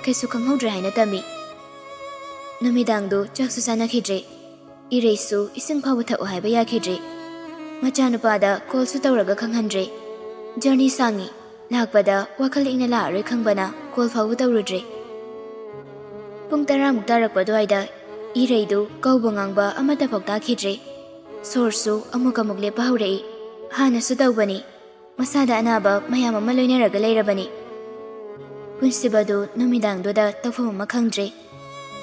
ꯀꯩꯁꯨ ꯈꯪꯍꯧꯗ꯭ꯔꯦ ꯍꯥꯏꯅ ꯇꯝꯃꯤ꯫ ꯅꯨꯃꯤꯗꯥꯡꯗꯨ ꯆꯥꯛꯁꯨ ꯆꯥꯅꯈꯤꯗ꯭ꯔꯦ꯫ ꯏꯔꯩꯁꯨ ꯏꯁꯤꯡ ꯐꯥꯎꯕ ꯊꯛꯎ ꯍꯥꯏꯕ ꯌꯥꯈꯤꯗ꯭ꯔꯦ꯫ ꯃꯆꯥꯅꯨꯄꯥꯗ ꯀꯣꯜꯁꯨ ꯇꯧꯔꯒ ꯈꯪꯍꯟꯗ꯭ꯔꯦ꯫ ꯖꯔꯅꯤ ꯁꯥꯡꯉꯤ, ꯂꯥꯛꯄꯗ ꯋꯥꯈꯜ ꯏꯪꯅ ꯂꯥꯛꯑꯔꯣꯏ ꯈꯪꯕꯅ ꯀꯣꯜ ꯐꯥꯎꯕ ꯇꯧꯔꯨꯗ꯭ꯔꯦ꯫ ꯄꯨꯡ ꯇꯔꯥꯃꯨꯛ ꯇꯥꯔꯛꯄ ꯑꯗꯨꯋꯥꯏꯗ ꯏꯔꯩꯗꯨ ꯀꯧꯕ ꯉꯥꯡꯕ ꯑꯃꯠꯇ ꯐꯥꯎ ꯇꯥꯈꯤꯗ꯭ꯔꯦ꯫ ꯁꯣꯔꯁꯨ ꯑꯃꯨꯛ ꯑꯃꯨꯛ ꯂꯦꯞꯄ ꯍꯧꯔꯛꯏ꯫ ꯍꯥꯟꯅꯁꯨ ꯇꯧꯕꯅꯤ꯫ ꯃꯁꯥꯗ ꯑꯅꯥꯕ ꯃꯌꯥꯝ ꯑꯃ ꯂꯣꯏꯅꯔꯒ ꯂꯩꯔꯕꯅꯤ꯫ ꯄꯨꯟꯁꯤꯕꯗꯨ ꯅꯨꯃꯤꯗꯥꯡꯗꯨꯗ ꯇꯧꯐꯝ ꯑꯃ ꯈꯪꯗ꯭ꯔꯦ꯫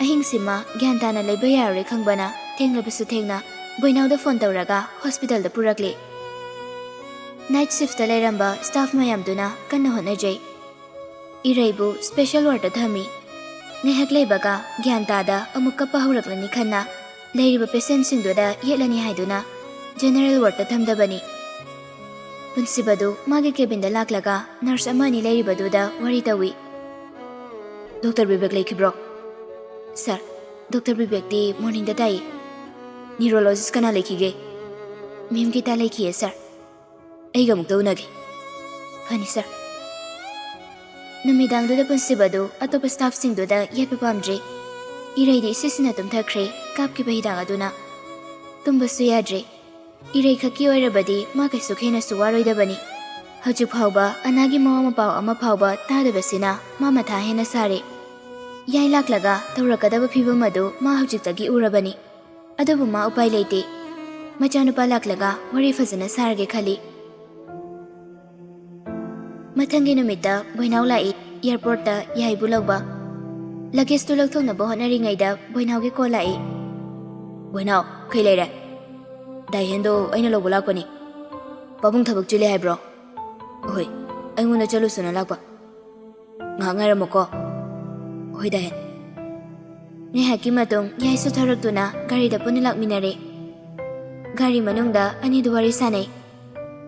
ꯑꯍꯤꯡꯁꯤꯃ ꯒ꯭ꯌꯥꯟ ꯇꯥꯅ ꯂꯩꯕ ꯌꯥꯔꯔꯣꯏ ꯈꯪꯕꯅ ꯊꯦꯡꯂꯕꯁꯨ ꯊꯦꯡꯅ ꯕꯣꯏꯅꯥꯎꯗ ꯐꯣꯟ ꯇꯧꯔꯒ ꯍꯣꯁꯄꯤꯇꯥꯜꯗ ꯄꯨꯔꯛꯂꯦ꯫ ꯅꯥꯏꯠ ꯁꯤꯐꯇ ꯂꯩꯔꯝꯕ ꯁ꯭ꯇꯥꯐ ꯃꯌꯥꯝꯗꯨꯅ ꯀꯟꯅ ꯍꯣꯠꯅꯖꯩ꯫ ꯏꯔꯩꯕꯨ ꯁ꯭ꯄꯦꯁꯦꯜ ꯋꯥꯔꯗꯇ ꯊꯝꯃꯤ꯫ ꯉꯥꯏꯍꯥꯛ ꯂꯩꯕꯒ ꯒ꯭ꯌꯥꯟ ꯇꯥꯗ ꯑꯃꯨꯛ ꯀꯞꯄ ꯍꯧꯔꯛꯂꯅꯤ ꯈꯟꯅ ꯂꯩꯔꯤꯕ ꯄꯦꯁꯦꯟꯁꯤꯡꯗꯨꯗ ꯌꯦꯠꯂꯅꯤ ꯍꯥꯏꯗꯨꯅ ꯖꯦꯅꯔꯦꯜ ꯋꯥꯔꯗꯇ ꯊꯝꯗꯕꯅꯤ꯫ ꯄꯨꯟꯁꯤꯕꯗꯨ ꯃꯥꯒꯤ ꯀꯦꯕꯤꯟꯗ ꯂꯥꯛꯂꯒ ꯅꯔꯁ ꯑꯃ ꯑꯅꯤ ꯂꯩꯔꯤꯕꯗꯨꯗ ꯋꯥꯔꯤ ꯇꯧꯏ꯫ "ꯗꯣꯛꯇꯔ ꯕꯤꯕꯦꯛ ꯂꯩꯈꯤꯕ꯭ꯔꯣ?" "ꯁꯥꯔ, ꯗꯣꯛꯇꯔ ꯕꯤꯕꯦꯛꯇꯤ ꯃꯣꯔꯅꯤꯡꯗ ꯇꯥꯛꯏ꯫ ꯅ꯭ꯌꯨꯔꯣꯂꯣꯖꯤꯁ ꯀꯅꯥ ꯂꯩꯈꯤꯒꯦ?" "ꯃꯦꯝ ꯒꯤꯇꯥ ꯂꯩꯈꯤꯌꯦ ꯁꯥꯔ꯫ ꯑꯩꯒ ꯑꯃꯨꯛꯇ ꯎꯅꯒꯦ꯫" "ꯐꯅꯤ ꯁꯥꯔ꯫" ꯅꯨꯃꯤꯗꯥꯡꯗꯨꯗ ꯄꯨꯟꯁꯤꯕꯗꯨ ꯑꯇꯣꯞꯄ ꯁ꯭ꯇꯥꯐꯁꯤꯡꯗꯨꯗ ꯌꯦꯠꯄ ꯄꯥꯝꯗ꯭ꯔꯦ꯫ ꯏꯔꯩꯗꯤ ꯏꯁꯤꯁꯤꯅ ꯇꯨꯝꯊꯈ꯭ꯔꯦ, ꯀꯥꯞꯈꯤꯕ ꯍꯤꯗꯥꯛ ꯑꯗꯨꯅ꯫ ꯇꯨꯝꯕꯁꯨ ꯌꯥꯗ꯭ꯔꯦ꯫ ꯏꯔꯩꯈꯛꯀꯤ ꯑꯣꯏꯔꯕꯗꯤ ꯃꯥ ꯀꯩꯁꯨ ꯈꯦꯅꯁꯨ ꯋꯥꯔꯣꯏꯗꯕꯅꯤ꯫ ꯍꯧꯖꯤꯛ ꯐꯥꯎꯕ ꯑꯅꯥꯒꯤ ꯃꯋꯥ ꯃꯄꯥꯎ ꯑꯃ ꯐꯥꯎꯕ ꯇꯥꯗꯕꯁꯤꯅ ꯃꯥ ꯃꯊꯥ ꯍꯦꯟꯅ ꯁꯥꯔꯦ꯫ ꯌꯥꯏ ꯂꯥꯛꯂꯒ ꯇꯧꯔꯛꯀꯗꯕ ꯐꯤꯕꯝ ꯑꯗꯨ ꯃꯥ ꯍꯧꯖꯤꯛꯇꯒꯤ ꯎꯔꯕꯅꯤ꯫ ꯑꯗꯨꯕꯨ ꯃꯥ ꯎꯄꯥꯏ ꯂꯩꯇꯦ꯫ ꯃꯆꯥꯅꯨꯄꯥ ꯂꯥꯛꯂꯒ ꯋꯥꯔꯤ ꯐꯖꯅ ꯁꯥꯔꯒꯦ ꯈꯜꯂꯤ꯫ ꯃꯊꯪꯒꯤ ꯅꯨꯃꯤꯠꯇ ꯕꯣꯏꯅꯥꯎ ꯂꯥꯛꯏ, ꯑꯦꯌꯔꯄꯣꯔꯠꯇ ꯌꯥꯏꯕꯨ ꯂꯧꯕ꯫ ꯂꯒꯦꯖꯇꯨ ꯂꯧꯊꯣꯛꯅꯕ ꯍꯣꯠꯅꯔꯤꯉꯩꯗ ꯕꯣꯏꯅꯥꯎꯒꯤ ꯀꯣꯜ ꯂꯥꯛꯏ꯫ "ꯕꯣꯏꯅꯥꯎ, ꯀꯩ ꯂꯩꯔꯦ?" "ꯗꯥꯏꯍꯦꯟꯗꯣ ꯑꯩꯅ ꯂꯧꯕ ꯂꯥꯛꯄꯅꯤ꯫ ꯄꯥꯕꯨꯡ ꯊꯕꯛ ꯆꯤꯜꯂꯦ ꯍꯥꯏꯕ꯭ꯔꯣ?" "ꯍꯣꯏ, ꯑꯩꯉꯣꯟꯗ ꯆꯠꯂꯨꯁꯨꯅ ꯂꯥꯛꯄ꯫ ꯉꯥꯏꯍꯥꯛ ꯉꯥꯏꯔꯝꯃꯨꯀꯣ꯫" "ꯍꯣꯏ ꯗꯥꯏꯍꯦꯟ꯫" ꯉꯥꯏꯍꯥꯛꯀꯤ ꯃꯇꯨꯡ ꯌꯥꯏꯁꯨ ꯊꯧꯔꯛꯇꯨꯅ ꯒꯥꯔꯤꯗ ꯄꯨꯟꯅ ꯂꯥꯛꯃꯤꯟꯅꯔꯦ꯫ ꯒꯥꯔꯤ ꯃꯅꯨꯡꯗ ꯑꯅꯤꯗꯨ ꯋꯥꯔꯤ ꯁꯥꯟꯅꯩ꯫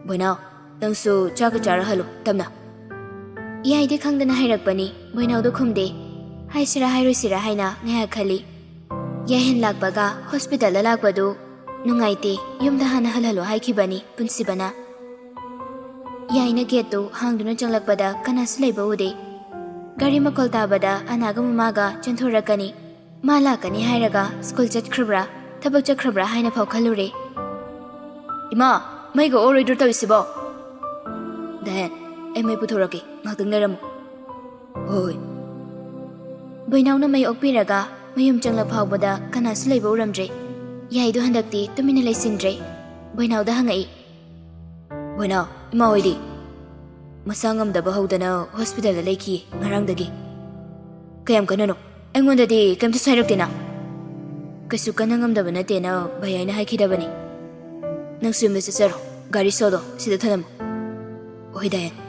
"ꯕꯣꯏꯅꯥꯎ, ꯅꯪꯁꯨ ꯆꯥꯛꯀ ꯆꯥꯔ ꯍꯜꯂꯨ, ꯇꯞꯅ꯫" ꯌꯥꯏꯗꯤ ꯈꯪꯗꯅ ꯍꯥꯏꯔꯛꯄꯅꯤ, ꯕꯣꯏꯅꯥꯎꯗꯣ ꯈꯨꯝꯗꯦ꯫ ꯍꯥꯏꯁꯤꯔꯥ ꯍꯥꯏꯔꯣꯏꯁꯤꯔꯥ ꯍꯥꯏꯅ ꯉꯥꯏꯍꯥꯛ ꯈꯜꯂꯤ꯫ ꯌꯥꯏꯍꯦꯟ ꯂꯥꯛꯄꯒ ꯍꯣꯁꯄꯤꯇꯥꯜꯗ ꯂꯥꯛꯄꯗꯨ ꯅꯨꯡꯉꯥꯏꯇꯦ, ꯌꯨꯝꯗ ꯍꯥꯟꯅ ꯍꯜꯍꯜꯂꯣ ꯍꯥꯏꯈꯤꯕꯅꯤ ꯄꯨꯟꯁꯤꯕꯅ꯫ ꯌꯥꯏꯅ ꯒꯦꯠꯇꯨ ꯍꯥꯡꯗꯨꯅ ꯆꯪꯂꯛꯄꯗ ꯀꯅꯥꯁꯨ ꯂꯩꯕ ꯎꯗꯦ꯫ ꯒꯥꯔꯤ ꯃꯈꯣꯜ ꯇꯥꯕꯗ ꯑꯅꯥꯒ ꯃꯃꯥꯒ ꯆꯦꯟꯊꯣꯔꯛꯀꯅꯤ꯫ ꯃꯥ ꯂꯥꯛꯀꯅꯤ ꯍꯥꯏꯔꯒ ꯁ꯭ꯀꯨꯜ ꯆꯠꯈ꯭ꯔꯕ꯭ꯔꯥ, ꯊꯕꯛ ꯆꯠꯈ꯭ꯔꯕ꯭ꯔꯥ ꯍꯥꯏꯅ ꯐꯥꯎ ꯈꯜꯂꯨꯔꯦ꯫ "ꯏꯃꯥ, ꯃꯩꯒ ꯑꯣꯔꯣꯏꯗ꯭ꯔꯣ ꯇꯧꯔꯤꯁꯤꯕꯣ?" "ꯗꯌꯥꯟ, ꯑꯩ ꯃꯩ ꯄꯨꯊꯣꯔꯛꯀꯦ, ꯉꯥꯛꯇꯪ ꯂꯩꯔꯝꯃꯨ"꯫ "ꯍꯣꯏ"꯫ ꯕꯣꯏꯅꯥꯎꯅ ꯃꯩ ꯑꯣꯛꯄꯤꯔꯒ ꯃꯌꯨꯝ ꯆꯪꯂꯛ ꯐꯥꯎꯕꯗ ꯀꯅꯥꯁꯨ ꯂꯩꯕ ꯎꯔꯝꯗ꯭ꯔꯦ꯫ ꯌꯥꯏꯗꯣ ꯍꯟꯗꯛꯇꯤ ꯇꯨꯃꯤꯟꯅ ꯂꯩꯁꯤꯟꯗ꯭ꯔꯦ꯫ ꯕꯣꯏꯅꯥꯎꯗ ꯍꯪꯉꯛꯏ꯫ "ꯕꯣꯏꯅꯥꯎ, ꯏꯃꯥ ꯍꯣꯏꯗꯤ?" "ꯃꯁꯥ ꯉꯝꯗꯕ ꯍꯧꯗꯅ ꯍꯣꯁꯄꯤꯇꯥꯜꯗ ꯂꯩꯈꯤ ꯉꯔꯥꯡꯗꯒꯤ"꯫ "ꯀꯌꯥꯝ ꯀꯟꯅꯅꯣ? ꯑꯩꯉꯣꯟꯗꯗꯤ ꯀꯩꯝꯇꯁꯨ ꯍꯥꯏꯔꯛꯇꯦꯅ"꯫ "ꯀꯩꯁꯨ ꯀꯟꯅ ꯉꯝꯗꯕ ꯅꯠꯇꯦꯅ ꯚꯩꯌꯥꯏꯅ ꯍꯥꯏꯈꯤꯗꯕꯅꯤ꯫ ꯅꯪꯁꯨ ꯌꯨꯝꯗ ꯆꯠꯆꯔꯣ, ꯒꯥꯔꯤ ꯁꯣꯗꯣ ꯁꯤꯗ ꯊꯅꯝꯃꯨ"꯫ "ꯍꯣꯏ ꯗꯌꯥꯟ"꯫